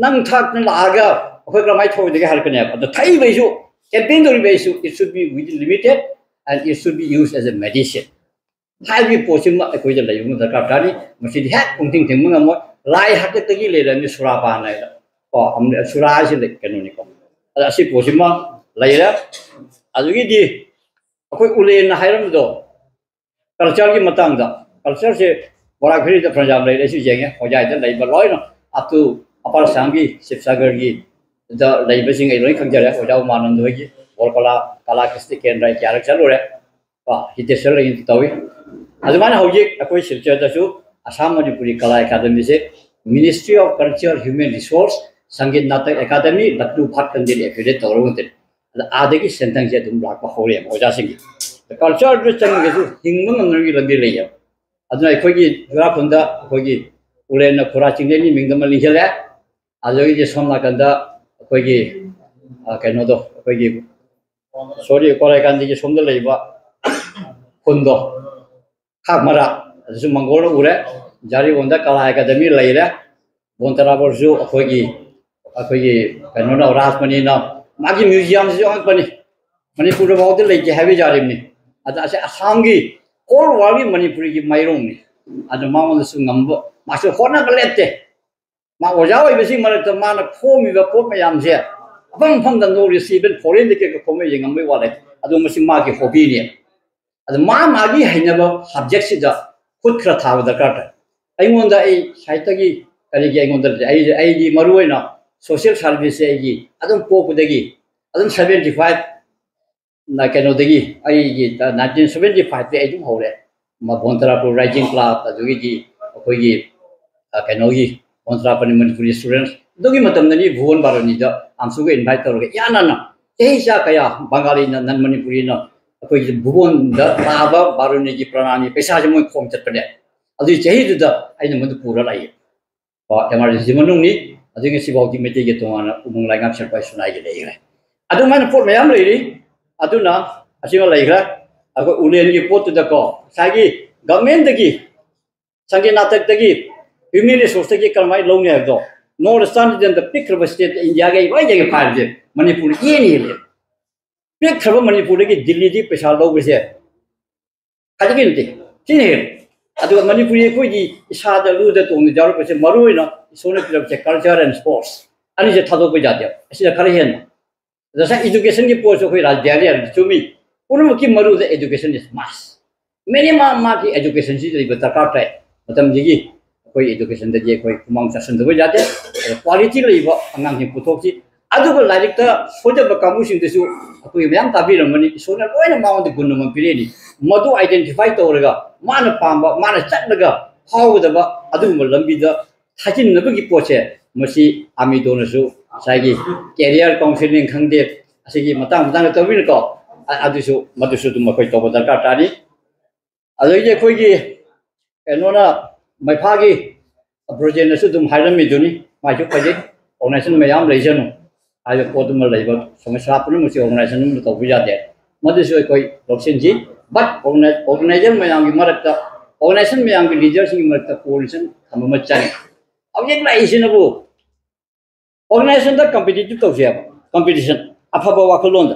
ꯅꯪ ꯊꯛꯅ ꯂꯥꯛꯑꯒ ꯑꯩꯈꯣꯏ ꯀꯔꯝꯍꯥꯏꯅ ꯊꯧꯑꯣꯏꯗꯒꯦ ꯍꯥꯏꯔꯛꯀꯅꯦꯕ꯫ ꯑꯗꯣ ꯊꯛꯏꯕꯩꯁꯨ, campaign ꯇꯧꯔꯤꯕꯩꯁꯨ, it should be within limited and it should be used as a medicine ꯍꯥꯏꯕꯒꯤ ꯄꯣꯠꯁꯤꯃ ꯑꯩꯈꯣꯏꯗ ꯂꯩꯕ ꯑꯃ ꯗꯔꯀꯥꯔ ꯇꯥꯔꯤ꯫ ꯃꯁꯤꯗꯤ ꯍꯦꯛ ꯄꯨꯡꯊꯤꯡ ꯊꯤꯡꯕ ꯉꯝꯃꯣꯏ꯫ ꯂꯥꯏ ꯍꯥꯛꯇꯛꯇꯒꯤ ꯂꯩꯔꯝꯃꯤ ꯁꯨꯔꯥꯄꯥꯟ ꯍꯥꯏꯅ꯫ ꯀꯣ, ꯑꯝ-, ꯁꯨꯔꯥ ꯍꯥꯏꯁꯤ ꯂꯩ-, ꯀꯩꯅꯣꯅꯤꯀꯣ꯫ ꯑꯗ ꯑꯁꯤ ꯄꯣꯠꯁꯤꯃ ꯂꯩꯔꯦ꯫ ꯑꯗꯨꯒꯤꯗꯤ ꯑꯩꯈꯣꯏ ꯎꯂꯦꯟꯅ ꯍꯥꯏꯔꯝꯕꯗꯣ, ꯀꯜꯆꯔꯒꯤ ꯃꯇꯥꯡꯗ, ꯀꯜꯆꯔꯁꯦ ꯕꯣꯔꯥ ꯘꯔꯤꯗ ꯐꯅꯌꯥꯝ ꯂꯩꯔꯦ, ꯑꯩꯁꯨ ꯌꯦꯡꯉꯦ, ꯍꯣꯖꯥꯏꯗ ꯂꯩꯕ ꯂꯣꯏꯅ, up to ꯑꯄꯔ ꯑꯁꯥꯝꯒꯤ, ꯁꯤꯕꯁꯥꯒꯔꯒꯤ ꯗ ꯂꯩꯕꯁꯤꯡ ꯑꯩ ꯂꯣꯏ ꯈꯪꯖꯔꯦ꯫ ꯑꯣꯖꯥ ꯎꯃꯥꯅꯟꯗ ꯍꯣꯏꯒꯤ ꯕꯣꯔ ꯀꯂꯥ, ꯀꯂꯥ ꯀ꯭ꯔꯤꯁꯇꯤ ꯀꯦꯟꯗ꯭ꯔ ꯑꯩ ꯀꯌꯥꯔꯛ ꯆꯠꯂꯨꯔꯦ꯫ ꯀꯣ, ꯍꯤꯇꯦꯁꯔ ꯂꯩꯅ ꯇꯧꯏ꯫ ꯑꯗꯨꯃꯥꯏꯅ ꯍꯧꯖꯤꯛ ꯑꯩꯈꯣꯏ ꯁꯤꯜꯆꯔꯗꯁꯨ ꯑꯁꯥꯝ ꯃꯅꯤꯄꯨꯔꯤ ꯀꯂꯥ ꯑꯦꯀꯥꯗꯃꯤꯁꯦ Ministry of Culture, Human Resource, Sangeet Natak academy, Lucknow Bhatkhande affiliate ꯇꯧꯔꯒ ꯂꯩ꯫ ꯑꯗ ꯑꯥꯗꯒꯤ ꯁꯦꯟꯊꯪꯁꯦ ꯑꯗꯨꯝ ꯂꯥꯛꯄ ꯍꯧꯔꯦꯕ ꯑꯣꯖꯥꯁꯤꯡꯒꯤ꯫ ꯀꯜꯆꯔꯗꯨ ꯆꯪꯉꯒꯁꯨ ꯍꯤꯡꯕ ꯉꯝꯅꯕꯒꯤ ꯂꯝꯕꯤ ꯂꯩꯌꯦꯕ꯫ ꯑꯗꯨꯅ ꯑꯩꯈꯣꯏꯒꯤ ꯆꯨꯔꯥꯈꯣꯟꯗ ꯑꯩꯈꯣꯏꯒꯤ ꯎꯂꯦꯟꯅ ꯈꯨꯔꯥ ꯆꯤꯡꯂꯦꯟꯒꯤ ꯃꯤꯡꯗ ꯑꯃ ꯂꯤꯡꯁꯤꯜꯂꯦ꯫ ꯑꯗꯨꯗꯒꯤꯗꯤ ꯁꯣꯝ ꯅꯥꯀꯟꯗ ꯑꯩꯈꯣꯏꯒꯤ, ꯑ, ꯀꯩꯅꯣꯗꯣ, ꯑꯩꯈꯣꯏꯒꯤ, ꯁꯣꯔꯤ, ꯀꯣꯔꯥꯏꯀꯥꯟꯗꯤꯒꯤ ꯁꯣꯝꯗ ꯂꯩꯕ ꯈꯨꯟꯗꯣ, ꯈꯥꯛ ꯃꯔꯥ, ꯑꯗꯨꯁꯨ ꯃꯪꯒꯣꯜꯗ ꯎꯔꯦ꯫ ꯖꯥꯔꯤꯕꯣꯟꯗ ꯀꯂꯥ ꯑꯦꯀꯥꯗꯃꯤ ꯂꯩꯔꯦ꯫ ꯕꯣꯟ ꯇꯔꯥꯄꯨꯔꯁꯨ ꯑꯩꯈꯣꯏꯒꯤ, ꯑꯩꯈꯣꯏꯒꯤ ꯀꯩꯅꯣꯅ, ꯔꯥꯖꯃꯅꯤꯅ ꯃꯥꯒꯤ ꯃ꯭ꯌꯨꯖꯤꯌꯝꯁꯤꯁꯨ ꯑꯉꯛꯄꯅꯤ꯫ ꯃꯅꯤꯄꯨꯔꯗ ꯐꯥꯎꯗ ꯂꯩꯇꯦ ꯍꯥꯏꯕ ꯌꯥꯔꯤꯕꯅꯤ꯫ ꯑꯗ ꯑꯁꯤ ꯑꯁꯥꯝꯒꯤ, ꯍꯣꯜ ꯋꯥꯔꯜꯒꯤ ꯃꯅꯤꯄꯨꯔꯒꯤ ꯃꯥꯏꯔꯣꯡꯅꯤ꯫ ꯑꯗ ꯃꯉꯣꯟꯗꯁꯨ ꯉꯝꯕ, ꯃꯥꯁꯨ ꯍꯣꯠꯅꯕ ꯂꯦꯞꯇꯦ꯫ ꯃꯥ ꯑꯣꯖꯥ ꯑꯣꯏꯕꯁꯤ ꯃꯔꯛꯇ ꯃꯥꯅ ꯈꯣꯝꯃꯤꯕ ꯄꯣꯠ ꯃꯌꯥꯝꯁꯦ ꯑꯐꯪ ꯑꯐꯪꯗ ꯅꯣꯔꯠ ꯏꯁ, ꯏꯚꯟ ꯐꯣꯔꯦꯟꯗ ꯀꯩꯀꯩ ꯈꯣꯝꯃ ꯌꯦꯡꯉꯝꯕꯩ ꯋꯥ ꯂꯩ꯫ ꯑꯗꯨ ꯃꯁꯤ ꯃꯥꯒꯤ ꯍꯣꯕꯤꯅꯦ꯫ ꯑꯗꯨ ꯃꯥ ꯃꯥꯒꯤ ꯍꯩꯅꯕ ꯁꯕꯖꯦꯛꯁꯤꯗ ꯈꯨꯠ ꯈꯔ ꯊꯥꯕ ꯗꯔꯀꯥꯔ ꯇꯥꯏ꯫ ꯑꯩꯉꯣꯟꯗ ꯑꯩ ꯁꯥꯍꯤꯇ꯭ꯌꯒꯤ ꯀꯔꯤꯒꯤ ꯑꯩꯉꯣꯟꯗ ꯂꯩ꯫ ꯑꯩ ꯑꯩꯗꯤ ꯃꯔꯨ ꯑꯣꯏꯅ ꯁꯣꯁꯤꯌꯦꯜ ꯁꯥꯔꯚꯤꯁꯁꯦ ꯑꯩꯒꯤ ꯑꯗꯨꯝ ꯄꯣꯛꯄꯗꯒꯤ ꯑꯗꯨꯝ ꯁꯕꯦꯟꯇꯤ ꯐꯥꯏꯚ ꯀꯩꯅꯣꯗꯒꯤ ꯑꯩꯒꯤ ꯅꯥꯏꯟꯇꯤꯟ ꯁꯕꯦꯟꯇꯤ ꯐꯥꯏꯚꯇꯤ ꯑꯩ ꯑꯗꯨꯝ ꯍꯧꯔꯦ꯫ ꯃ-, ꯕꯣꯟ ꯇꯔꯥꯄꯨꯔ ꯔꯥꯏꯖꯤꯡ ꯀ꯭ꯂꯕ, ꯑꯗꯨꯒꯤꯗꯤ ꯑꯩꯈꯣꯏꯒꯤ, ꯑ, ꯀꯩꯅꯣꯒꯤ ꯕꯣꯟ ꯇꯔꯥꯄꯨꯔ ꯃꯅꯤꯄꯨꯔꯤ ꯁ꯭ꯇꯨꯗꯦꯟꯠ ꯑꯗꯨꯒꯤ ꯃꯇꯝꯗꯅꯤ ꯚꯨꯕꯣꯟ ꯕꯥꯔꯨꯅꯤꯗ ꯑꯝꯁꯨꯒ ꯏꯟꯚꯥꯏꯠ ꯇꯧꯔꯒ ꯏꯍꯥꯟ ꯍꯥꯟꯅ ꯆꯍꯤ ꯆꯥ ꯀꯌꯥ ꯕꯪꯒꯥꯂꯤꯅ ꯅꯟ ꯃꯅꯤꯄꯨꯔꯤꯅ ꯑꯩꯈꯣꯏꯒꯤ ꯚꯨꯕꯣꯟꯗ ꯇꯥꯕ ꯕꯥꯔꯨꯅꯤꯒꯤ ꯄ꯭ꯔꯅꯥꯅꯤ ꯄꯩꯁꯥꯁꯦ ꯃꯣꯏ ꯈꯣꯝ ꯆꯠꯄꯅꯦ꯫ ꯑꯗꯨꯒꯤ ꯆꯍꯤꯗꯨꯗ ꯑꯩꯅ ꯃꯗꯨ ꯄꯨꯔ ꯂꯥꯛꯏ꯫ ꯀꯣ, ꯏꯃꯥꯔꯖꯦꯟꯁꯤ ꯃꯅꯨꯡꯅꯤ꯫ ꯑꯗꯨꯒꯤ ꯉꯁꯤꯐꯥꯎꯗꯤ ꯃꯩꯇꯩꯒꯤ ꯇꯣꯉꯥꯟꯅ ꯎꯃꯪ ꯂꯥꯏꯉꯥꯛ ꯁꯦꯝꯄꯥꯏ ꯁꯨꯅꯥꯏꯒꯤ ꯂꯩꯈ꯭ꯔꯦ꯫ ꯑꯗꯨꯃꯥꯏꯅ ꯄꯣꯠ ꯃꯌꯥꯝ ꯂꯩꯔꯤ꯫ ꯑꯗꯨꯅ ꯑꯁꯤꯃ ꯂꯩꯈ꯭ꯔꯦ꯫ ꯑꯩꯈꯣꯏ ꯎꯂꯦꯟꯒꯤ ꯄꯣꯠꯇꯨꯗꯀꯣ, ꯉꯁꯥꯏꯒꯤ ꯒꯚꯔꯟꯃꯦꯟꯠꯇꯒꯤ, ꯁꯪꯒꯦ ꯅꯥꯇꯛꯇꯒꯤ, ꯍ꯭ꯌꯨꯃꯦꯟ ꯔꯤꯁꯣꯔꯁꯇꯒꯤ ꯀꯔꯝꯍꯥꯏꯅ ꯂꯧꯅꯤ ꯍꯥꯏꯕꯗꯣ, ꯅꯣꯔꯠ ꯏꯁꯇꯔꯟ ꯔꯤꯖꯟꯗ ꯄꯤꯛꯈ꯭ꯔꯕ ꯁ꯭ꯇꯦꯠꯇ ꯏꯟꯗꯤꯌꯥꯒꯤ ꯈ꯭ꯋꯥꯏꯗꯒꯤ ꯐꯥꯏꯕꯁꯦ ꯃꯅꯤꯄꯨꯔ ꯏꯍꯦꯟ ꯍꯦꯜꯂꯦ꯫ ꯄꯤꯛꯈ꯭ꯔꯕ ꯃꯅꯤꯄꯨꯔꯗꯒꯤ ꯗꯤꯜꯂꯤꯗꯤ ꯄꯩꯁꯥ ꯂꯧꯕꯁꯦ ꯈ꯭ꯋꯥꯏꯗꯒꯤ ꯅꯠꯇꯦ, ꯁꯤꯅ ꯍꯦꯜꯂꯦ꯫ ꯑꯗꯨꯒ ꯃꯅꯤꯄꯨꯔꯤ ꯑꯩꯈꯣꯏꯒꯤ ꯏꯁꯥꯗ ꯂꯨꯗ ꯇꯣꯡꯗ ꯌꯥꯎꯔꯛꯄꯁꯦ ꯃꯔꯨ ꯑꯣꯏꯅ ꯏꯁꯣꯔꯅ ꯄꯤꯔꯛꯄꯁꯦ culture and sports ꯑꯅꯤꯁꯦ ꯊꯥꯗꯣꯛꯄ ꯌꯥꯗꯦ꯫ ꯑꯁꯤꯗ ꯈꯔ ꯍꯦꯟꯅ ꯉꯁꯥꯏ educationꯒꯤ ꯄꯣꯠꯁꯨ ꯑꯩꯈꯣꯏ ꯔꯥꯖ꯭ꯌꯥꯗ ꯌꯥꯝꯅ ꯆꯨꯝꯃꯤ꯫ ꯄꯨꯝꯅꯃꯛꯀꯤ ꯃꯔꯨꯗ education is must꯫ Minimum ꯃꯥꯒꯤ educationꯁꯤ ꯂꯩꯕ ꯗꯔꯀꯥꯔ ꯇꯥꯏ꯫ ꯃꯇꯝꯁꯤꯒꯤ ꯑꯩꯈꯣꯏ educationꯗꯗꯤ ꯑꯩꯈꯣꯏ ꯈꯨꯃꯥꯡ ꯆꯥꯁꯤꯟꯗꯕ ꯌꯥꯗꯦ꯫ ꯑꯗ quality ꯂꯩꯕ ꯑꯉꯥꯡꯁꯤꯡ ꯄꯨꯊꯣꯛꯁꯤ꯫ ꯑꯗꯨꯒ ꯂꯥꯏꯔꯤꯛꯇ ꯁꯣꯏꯗꯕ ꯀꯥꯡꯕꯨꯁꯤꯡꯗꯨꯁꯨ ꯑꯩꯈꯣꯏ ꯃꯌꯥꯝ ꯇꯥꯕꯤꯔꯝꯃꯅꯤ꯫ ꯏꯁꯣꯔꯅ ꯂꯣꯏꯅ ꯃꯉꯣꯟꯗ ꯒꯨꯟ ꯑꯃ ꯄꯤꯔꯛꯏꯅꯤ꯫ ꯃꯗꯨ identify ꯇꯧꯔꯒ ꯃꯥꯅ ꯄꯥꯝꯕ, ꯃꯥꯅ ꯆꯠꯂꯒ ꯐꯥꯎꯒꯗꯕ ꯑꯗꯨꯒꯨꯝꯕ ꯂꯝꯕꯤꯗ ꯊꯥꯖꯤꯟꯅꯕꯒꯤ ꯄꯣꯠꯁꯦ, ꯃꯁꯤ ꯑꯥꯔꯃꯤꯗꯣꯅꯁꯨ ꯉꯁꯥꯏꯒꯤ career counselling ꯈꯪꯗꯦ, ꯑꯁꯤꯒꯤ ꯃꯇꯥꯡ ꯃꯇꯥꯡꯗ ꯇꯧꯕꯤꯅꯀꯣ, ꯑ-, ꯑꯗꯨꯁꯨ, ꯃꯗꯨꯁꯨ ꯑꯗꯨꯝ ꯑꯩꯈꯣꯏ ꯇꯧꯕ ꯗꯔꯀꯥꯔ ꯇꯥꯅꯤ꯫ ꯑꯗꯒꯤ ꯑꯩꯈꯣꯏꯒꯤ ꯀꯩꯅꯣꯅ, ꯃꯩꯐꯥꯒꯤ ꯕ꯭ꯔꯣꯖꯦꯟꯅꯁꯨ ꯑꯗꯨꯝ ꯍꯥꯏꯔꯝꯃꯤꯗꯨꯅꯤ, ꯃꯥꯏꯁꯨ ꯐꯖꯩ, organization ꯃꯌꯥꯝ ꯂꯩꯖꯅꯨ ꯍꯥꯏꯕ ꯄꯣꯠꯇꯨꯃ ꯂꯩꯕ, ꯁꯃꯁ꯭ꯌꯥ ꯄꯨꯝꯅꯃꯛꯁꯦ organization ꯑꯃꯅ ꯇꯧꯕ ꯌꯥꯗꯦ꯫ ꯃꯗꯨꯁꯨ ꯑꯩꯈꯣꯏ ꯂꯧꯁꯤꯟꯁꯤ꯫ But organi-, organizer ꯃꯌꯥꯝꯒꯤ ꯃꯔꯛꯇ, organization ꯃꯌꯥꯝꯒꯤ leaderꯁꯤꯡꯒꯤ ꯃꯔꯛꯇ coordination ꯊꯝꯕ ꯑꯃ ꯆꯪꯉꯤ꯫ ꯍꯧꯖꯤꯛ ꯂꯥꯛꯏꯁꯤꯅꯕꯨ organizationꯗ competitive ꯇꯧꯁꯦꯕ, competition, ꯑꯐꯕ ꯋꯥꯈꯜꯂꯣꯟꯗ꯫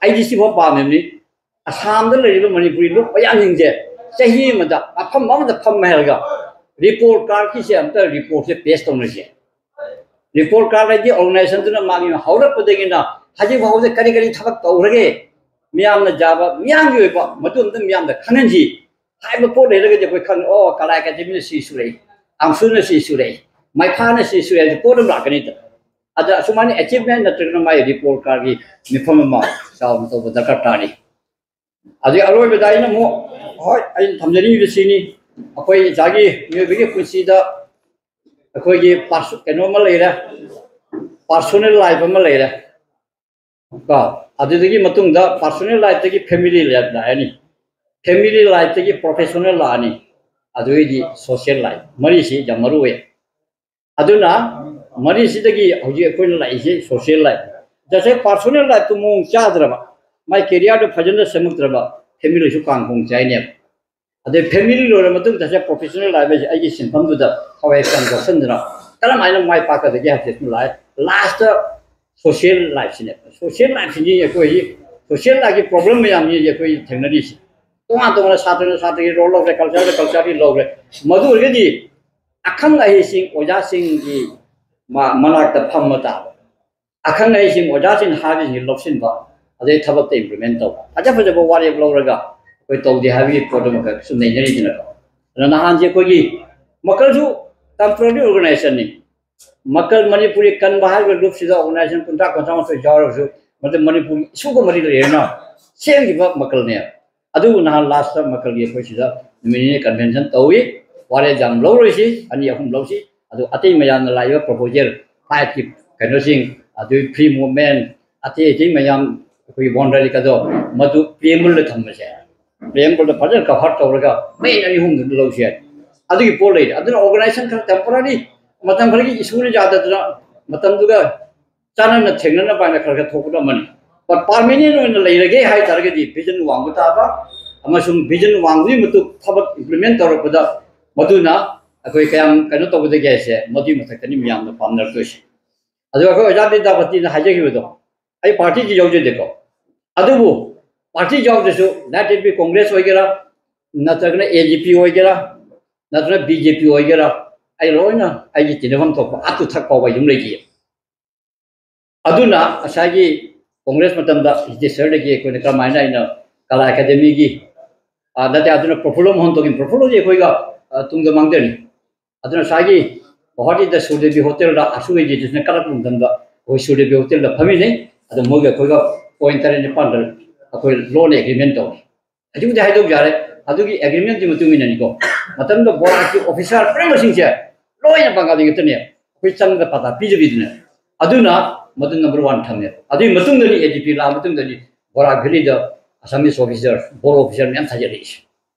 ꯑꯩꯗꯤ ꯁꯤꯐꯥꯎ ꯄꯥꯝꯃꯤꯕꯅꯤ꯫ ꯑꯁꯥꯝꯗ ꯂꯩꯔꯤꯕ ꯃꯅꯤꯄꯨꯔꯤ ꯂꯨꯞ ꯃꯌꯥꯝꯁꯤꯡꯁꯦ ꯆꯍꯤ ꯑꯃꯗ ꯃꯐꯝ ꯑꯃꯗ ꯐꯝꯃꯦ ꯍꯥꯏꯔꯒ report cardꯀꯤꯁꯦ ꯑꯝꯇ reportꯁꯦ pass ꯇꯧꯅꯁꯦ꯫ Report card ꯍꯥꯏꯗꯤ organizationꯗꯨꯅ ꯃꯥꯒꯤ ꯍꯧꯔꯛꯄꯗꯒꯤꯅ ꯍꯧꯖꯤꯛ ꯐꯥꯎꯕꯗ ꯀꯔꯤ ꯀꯔꯤ ꯊꯕꯛ ꯇꯧꯈ꯭ꯔꯒꯦ, ꯃꯤꯌꯥꯝꯅ ꯌꯥꯕ, ꯃꯤꯌꯥꯝꯒꯤ ꯑꯣꯏꯕ ꯃꯗꯨ ꯑꯝꯇ ꯃꯤꯌꯥꯝꯗ ꯈꯪꯍꯟꯁꯤ ꯍꯥꯏꯕ ꯄꯣꯠ ꯂꯩꯔꯒꯗꯤ ꯑꯩꯈꯣꯏ ꯈꯪꯉꯦ, ꯑꯣ, ꯀꯂꯥ ꯑꯦꯀꯥꯗꯦꯃꯤꯅ ꯁꯤ ꯁꯨꯔꯛꯏ, ꯑꯝꯁꯨꯅ ꯁꯤ ꯁꯨꯔꯛꯏ, ꯃꯩꯐꯥꯅ ꯁꯤ ꯁꯨꯔꯛꯏ ꯍꯥꯏꯕ ꯄꯣꯠ ꯑꯃ ꯂꯥꯛꯀꯅꯤꯗ꯫ ꯑꯗ ꯑꯁꯨꯃꯥꯏꯅ ꯑꯦꯆꯤꯞꯃꯦꯟ ꯅꯠꯇ꯭ꯔꯒꯅ ꯃꯥꯒꯤ ꯔꯤꯄꯣꯔꯠ ꯀꯥꯔꯗꯀꯤ ꯃꯤꯐꯝ ꯑꯃ ꯆꯥꯎꯅ ꯇꯧꯕ ꯗꯔꯀꯥꯔ ꯇꯥꯔꯤ꯫ ꯑꯗꯨꯒꯤ ꯑꯔꯣꯏꯕꯗ ꯑꯩꯅ ꯑꯃꯨꯛ, ꯍꯣꯏ, ꯑꯩꯅ ꯊꯝꯖꯅꯤꯡꯉꯤꯕ ꯁꯤꯅꯤ, ꯑꯩꯈꯣꯏ ꯏꯁꯥꯒꯤ ꯃꯤꯑꯣꯏꯕꯒꯤ ꯄꯨꯟꯁꯤꯗ ꯑꯩꯈꯣꯏꯒꯤ ꯄꯥꯔꯁ-, ꯀꯩꯅꯣ ꯑꯃ ꯂꯩꯔꯦ, ꯄꯥꯔꯁꯣꯅꯦꯜ ꯂꯥꯏꯐ ꯑꯃ ꯂꯩꯔꯦ꯫ ꯀꯣ, ꯑꯗꯨꯗꯒꯤ ꯃꯇꯨꯡꯗ ꯄꯥꯔꯁꯣꯅꯦꯜ ꯂꯥꯏꯐꯇꯒꯤ ꯐꯦꯃꯤꯂꯤ ꯂꯥꯏꯐ ꯂꯥꯛꯑꯅꯤ, ꯐꯦꯃꯤꯂꯤ ꯂꯥꯏꯐꯇꯒꯤ ꯄ꯭ꯔꯣꯐꯦꯁꯅꯦꯜ ꯂꯥꯛꯑꯅꯤ, ꯑꯗꯨꯗꯒꯤꯗꯤ ꯁꯣꯁꯤꯌꯦꯜ ꯂꯥꯏꯐ꯫ ꯃꯔꯤꯁꯤ ꯌꯥꯝ ꯃꯔꯨ ꯑꯣꯏ꯫ ꯑꯗꯨꯅ ꯃꯔꯤꯁꯤꯗꯒꯤ ꯍꯧꯖꯤꯛ ꯑꯩꯈꯣꯏꯅ ꯂꯥꯛꯏꯁꯦ ꯁꯣꯁꯤꯌꯦꯜ ꯂꯥꯏꯐ꯫ ꯉꯁꯥꯏ ꯄꯥꯔꯁꯣꯅꯦꯜ ꯂꯥꯏꯐꯇꯨ ꯃꯑꯣꯡ ꯆꯥꯗ꯭ꯔꯕ, ꯃꯥꯏ ꯀꯦꯔꯤꯌꯔꯗꯨ ꯐꯖꯅ ꯁꯦꯝꯃꯛꯇ꯭ꯔꯕ ꯐꯦꯃꯤꯂꯤꯁꯨ ꯀꯥꯡꯈꯣꯡ ꯆꯥꯏꯅꯦꯕ꯫ ꯑꯗꯩ ꯐꯦꯃꯤꯂꯤ ꯂꯣꯏꯔ ꯃꯇꯨꯡꯗ ꯉꯁꯥꯏ ꯄ꯭ꯔꯣꯐꯦꯁꯅꯦꯜ ꯂꯥꯏꯐ ꯍꯥꯏꯁꯦ ꯑꯩꯒꯤ ꯁꯤꯟꯐꯝꯗꯨꯗ ꯊꯋꯥꯏ ꯍꯛꯆꯥꯡ ꯌꯥꯎꯁꯟꯗꯅ ꯀꯔꯝꯍꯥꯏꯅ ꯃꯥꯏ ꯄꯥꯛꯀꯗꯒꯦ ꯍꯥꯏꯕꯁꯦ ꯁꯨꯝ ꯂꯥꯛꯑꯦ꯫ ꯂꯥꯁꯇ ꯁꯣꯁꯤꯌꯦꯜ ꯂꯥꯏꯐꯁꯤꯅꯦ꯫ ꯁꯣꯁꯤꯌꯦꯜ ꯂꯥꯏꯐꯁꯤꯗꯤ ꯑꯩꯈꯣꯏ ꯁꯣꯁꯤꯌꯦꯜ ꯂꯥꯏꯐꯀꯤ ꯄ꯭ꯔꯣꯕ꯭ꯂꯦꯝ ꯃꯌꯥꯝꯁꯤꯅꯤ ꯑꯩꯈꯣꯏ ꯊꯦꯡꯅꯔꯤꯁꯦ꯫ ꯇꯣꯉꯥꯟ ꯇꯣꯉꯥꯟꯅ ꯁꯥꯇ꯭ꯔꯅ ꯁꯥꯇ꯭ꯔꯒꯤ ꯔꯣꯜ ꯂꯧꯈ꯭ꯔꯦ, ꯀꯜꯆꯔꯗ ꯀꯜꯆꯔꯒꯤ ꯂꯧꯈ꯭ꯔꯦ꯫ ꯃꯗꯨ ꯑꯣꯏꯔꯒꯗꯤ ꯑꯈꯪ ꯑꯍꯩꯁꯤꯡ ꯑꯣꯖꯥꯁꯤꯡꯒꯤ ꯃ-, ꯃꯅꯥꯛꯇ ꯐꯝꯕ ꯇꯥꯕ꯫ ꯑꯈꯪ ꯑꯍꯩꯁꯤꯡ ꯑꯣꯖꯥꯁꯤꯡꯅ ꯍꯥꯏꯕꯁꯤꯡꯁꯤ ꯂꯧꯁꯤꯟꯕ, ꯑꯗꯩ ꯊꯕꯛꯇ ꯏꯝꯄ꯭ꯂꯤꯃꯦꯟ ꯇꯧꯕ꯫ ꯐꯖ ꯐꯖꯕ ꯋꯥꯔꯦꯞ ꯂꯧꯔꯒ ꯑꯩꯈꯣꯏ ꯇꯧꯗꯦ ꯍꯥꯏꯕꯒꯤ ꯄꯣꯠ ꯑꯃꯈꯛꯁꯨ ꯅꯩꯅꯔꯤꯗꯅꯀꯣ꯫ ꯑꯗꯨꯅ ꯅꯍꯥꯟꯁꯦ ꯑꯩꯈꯣꯏꯒꯤ ꯃꯀꯜꯁꯨ ꯇꯦꯝꯄꯣꯔꯔꯤ ꯑꯣꯔꯒꯅꯥꯏꯖꯦꯁꯟꯅꯤ꯫ ꯃꯀꯜ ꯃꯅꯤꯄꯨꯔꯤ ꯀꯟꯕ ꯍꯥꯏꯔꯤꯕ ꯂꯨꯞꯁꯤꯗ ꯑꯣꯔꯒꯅꯥꯏꯖꯦꯁꯟ ꯀꯨꯟꯊ꯭ꯔꯥ, ꯀꯨꯟꯊ꯭ꯔꯥ ꯃꯥꯊꯣꯏ ꯌꯥꯎꯔꯒꯁꯨ, ꯃꯗꯨ ꯃꯅꯤꯄꯨꯔꯒꯤ ꯏꯁꯨꯒ ꯃꯔꯤ ꯂꯩꯅꯅ ꯁꯦꯝꯈꯤꯕ ꯃꯀꯜꯅꯦ꯫ ꯑꯗꯨꯕꯨ ꯅꯍꯥꯟ ꯂꯥꯁꯇ ꯃꯀꯜꯒꯤ ꯑꯩꯈꯣꯏ ꯁꯤꯗ ꯅꯨꯃꯤꯠ ꯅꯤꯅꯤ ꯀꯟꯚꯦꯟꯁꯟ ꯇꯧꯏ꯫ ꯋꯥꯔꯦꯞ ꯌꯥꯝ ꯂꯧꯔꯣꯏꯁꯤ, ꯑꯅꯤ ꯑꯍꯨꯝ ꯂꯧꯁꯤ꯫ ꯑꯗꯨ ꯑꯇꯩ ꯃꯌꯥꯝꯅ ꯂꯥꯛꯏꯕ ꯄ꯭ꯔꯣꯄꯣꯖꯦꯜ ꯐꯥꯏꯚꯀꯤ ꯀꯩꯅꯣꯁꯤꯡ, ꯑꯗꯨꯒꯤ ꯐ꯭ꯔꯤ ꯃꯨꯚꯃꯦꯟ, ꯑꯇꯩ ꯑꯇꯩ ꯃꯌꯥꯝ ꯑꯩꯈꯣꯏꯒꯤ ꯕꯥꯎꯟꯗꯔꯤ ꯀꯗꯣ, ꯃꯗꯨ ꯄ꯭ꯔꯤꯑꯦꯝꯕꯜꯗ ꯊꯝꯕꯁꯦ, ꯄ꯭ꯔꯤꯑꯦꯝꯕꯜꯗ ꯐꯖꯅ ꯀꯚꯔ ꯇꯧꯔꯒ ꯃꯦꯟ ꯑꯅꯤ ꯑꯍꯨꯝꯗꯨꯗ ꯂꯧꯁꯤ ꯍꯥꯏ꯫ ꯑꯗꯨꯒꯤ ꯄꯣꯠ ꯂꯩꯔꯦ꯫ ꯑꯗꯨꯅ ꯑꯣꯔꯒꯅꯥꯏꯖꯦꯁꯟ ꯈꯔ ꯇꯦꯝꯄꯣꯔꯔꯤ, ꯃꯇꯝ ꯈꯔꯒꯤ ꯏꯁꯨꯅ ꯌꯥꯗꯗꯅ ꯃꯇꯝꯗꯨꯒ ꯆꯥꯟꯅꯅ ꯊꯦꯡꯅꯅꯕ ꯍꯥꯏꯅ ꯈꯔ ꯈꯔ ꯊꯣꯛꯄꯗꯣ ꯑꯃꯅꯤ꯫ ꯕꯠ ꯄꯥꯔꯃꯤꯅꯦꯟ ꯑꯣꯏꯅ ꯂꯩꯔꯒꯦ ꯍꯥꯏ ꯇꯥꯔꯒꯗꯤ ꯚꯤꯖꯟ ꯋꯥꯡꯕ ꯇꯥꯕ, ꯑꯃꯁꯨꯡ ꯚꯤꯖꯟ ꯋꯥꯡꯕꯒꯤ ꯃꯇꯨꯡ ꯊꯕꯛ ꯏꯝꯄ꯭ꯂꯤꯃꯦꯟ ꯇꯧꯔꯛꯄꯗ ꯃꯗꯨꯅ ꯑꯩꯈꯣꯏ ꯀꯌꯥꯝ ꯀꯩꯅꯣ ꯇꯧꯒꯗꯒꯦ ꯍꯥꯏꯁꯦ, ꯃꯗꯨꯒꯤ ꯃꯊꯛꯇꯅꯤ ꯃꯌꯥꯝꯅ ꯄꯥꯝꯅꯔꯛꯇꯣꯏꯁꯦ꯫ ꯑꯗꯨꯒ ꯑꯩꯈꯣꯏ ꯑꯣꯖꯥ ꯕꯤꯗ꯭ꯌꯥꯄꯇꯤꯅ ꯍꯥꯏꯖꯈꯤꯕꯗꯣ, ꯑꯩ ꯄꯥꯔꯇꯤꯁꯤ ꯌꯥꯎꯖꯗꯦꯀꯣ, ꯑꯗꯨꯕꯨ ꯄꯥꯔꯇꯤ ꯌꯥꯎꯗ꯭ꯔꯁꯨ, ꯅꯥꯏꯠ ꯕꯤ ꯀꯣꯡꯒ꯭ꯔꯦꯁ ꯑꯣꯏꯒꯦꯔꯥ, ꯅꯠꯇ꯭ꯔꯒꯅ ꯑꯦ ꯖꯤ ꯄꯤ ꯑꯣꯏꯒꯦꯔꯥ, ꯅꯠꯇ꯭ꯔꯒ ꯕꯤ ꯖꯦ ꯄꯤ ꯑꯣꯏꯒꯦꯔꯥ, ꯑꯩ ꯂꯣꯏꯅ ꯑꯩꯒꯤ ꯇꯤꯟꯅꯐꯝ ꯊꯣꯛꯄ ꯑꯥ ꯇꯨ ꯊꯛ ꯐꯥꯎꯕ ꯑꯩ ꯑꯗꯨꯝ ꯂꯩꯈꯤ꯫ ꯑꯗꯨꯅ ꯉꯁꯥꯏꯒꯤ ꯀꯣꯡꯒ꯭ꯔꯦꯁ ꯃꯇꯝꯗ ꯍꯤꯇꯦꯁꯔꯗꯒꯤ ꯑꯩꯈꯣꯏꯅ ꯀꯔꯝꯍꯥꯏꯅ ꯑꯩꯅ ꯀꯂꯥ ꯑꯦꯀꯥꯗꯦꯃꯤꯒꯤ, ꯑ, ꯅꯠꯇꯦ, ꯑꯗꯨꯅ ꯄ꯭ꯔꯣꯐꯨꯂꯣ ꯃꯣꯍꯟ ꯇꯣꯒꯤꯟ, ꯄ꯭ꯔꯣꯐꯨꯂꯣꯗꯤ ꯑꯩꯈꯣꯏꯒ, ꯑ, ꯇꯨꯡꯗ ꯃꯥꯡꯖꯔꯤ꯫ ꯑꯗꯨꯅ ꯉꯁꯥꯏꯒꯤ ꯒꯧꯍꯥꯇꯤꯗ ꯁꯨꯔꯗꯦꯕꯤ ꯍꯣꯇꯦꯜꯗ ꯑꯁꯨ ꯑꯦꯖꯤꯇꯦꯁꯟ ꯀꯠꯂꯛꯄ ꯃꯇꯝꯗ ꯑꯩꯈꯣꯏ ꯁꯨꯔꯗꯦꯕꯤ ꯍꯣꯇꯦꯜꯗ ꯐꯝꯃꯤꯟꯅꯩ꯫ ꯑꯗꯣ ꯃꯣꯏꯒ ꯑꯩꯈꯣꯏꯒ ꯄꯣꯏꯟ ꯇꯔꯦꯠ ꯅꯤꯄꯥꯟꯗ ꯑꯩꯈꯣꯏ ꯂꯣꯟ ꯑꯦꯒ꯭ꯔꯤꯃꯦꯟ ꯇꯧꯏ꯫ ꯍꯧꯖꯤꯛꯄꯨꯗꯤ ꯍꯥꯏꯗꯣꯛ ꯌꯥꯔꯦ꯫ ꯑꯗꯨꯒꯤ ꯑꯦꯒ꯭ꯔꯤꯃꯦꯟꯒꯤ ꯃꯇꯨꯡ ꯏꯟꯅꯅꯤꯀꯣ, ꯃꯇꯝꯗꯨꯗ ꯕꯣꯔꯥꯛꯀꯤ ꯑꯣꯐꯤꯁꯥꯔ ꯄꯨꯝꯅꯃꯛꯁꯤꯡꯁꯦ ꯂꯣꯏꯅ ꯕꯪꯒꯥꯂꯤ ꯉꯥꯛꯇꯅꯦ꯫ ꯑꯩꯈꯣꯏ ꯆꯪꯕꯗ ꯄꯇꯥ ꯄꯤꯗꯕꯤꯗꯅꯦ꯫ ꯑꯗꯨꯅ ꯃꯗꯨ ꯅꯝꯕꯔ ꯋꯥꯟ ꯊꯝꯃꯦ꯫ ꯑꯗꯨꯒꯤ ꯃꯇꯨꯡꯗꯅꯤ, ꯑꯦ ꯗꯤ ꯄꯤ ꯂꯥꯛꯑ ꯃꯇꯨꯡꯗꯅꯤ ꯕꯣꯔꯥꯛ ꯚꯦꯂꯤꯗ ꯑꯁꯥꯃꯤꯁ ꯑꯣꯐꯤꯁꯥꯔ, ꯕꯣꯔꯣ ꯑꯣꯐꯤꯁꯥꯔ ꯃꯌꯥꯝ ꯊꯥꯖꯤꯜꯂꯛꯏꯁꯦ꯫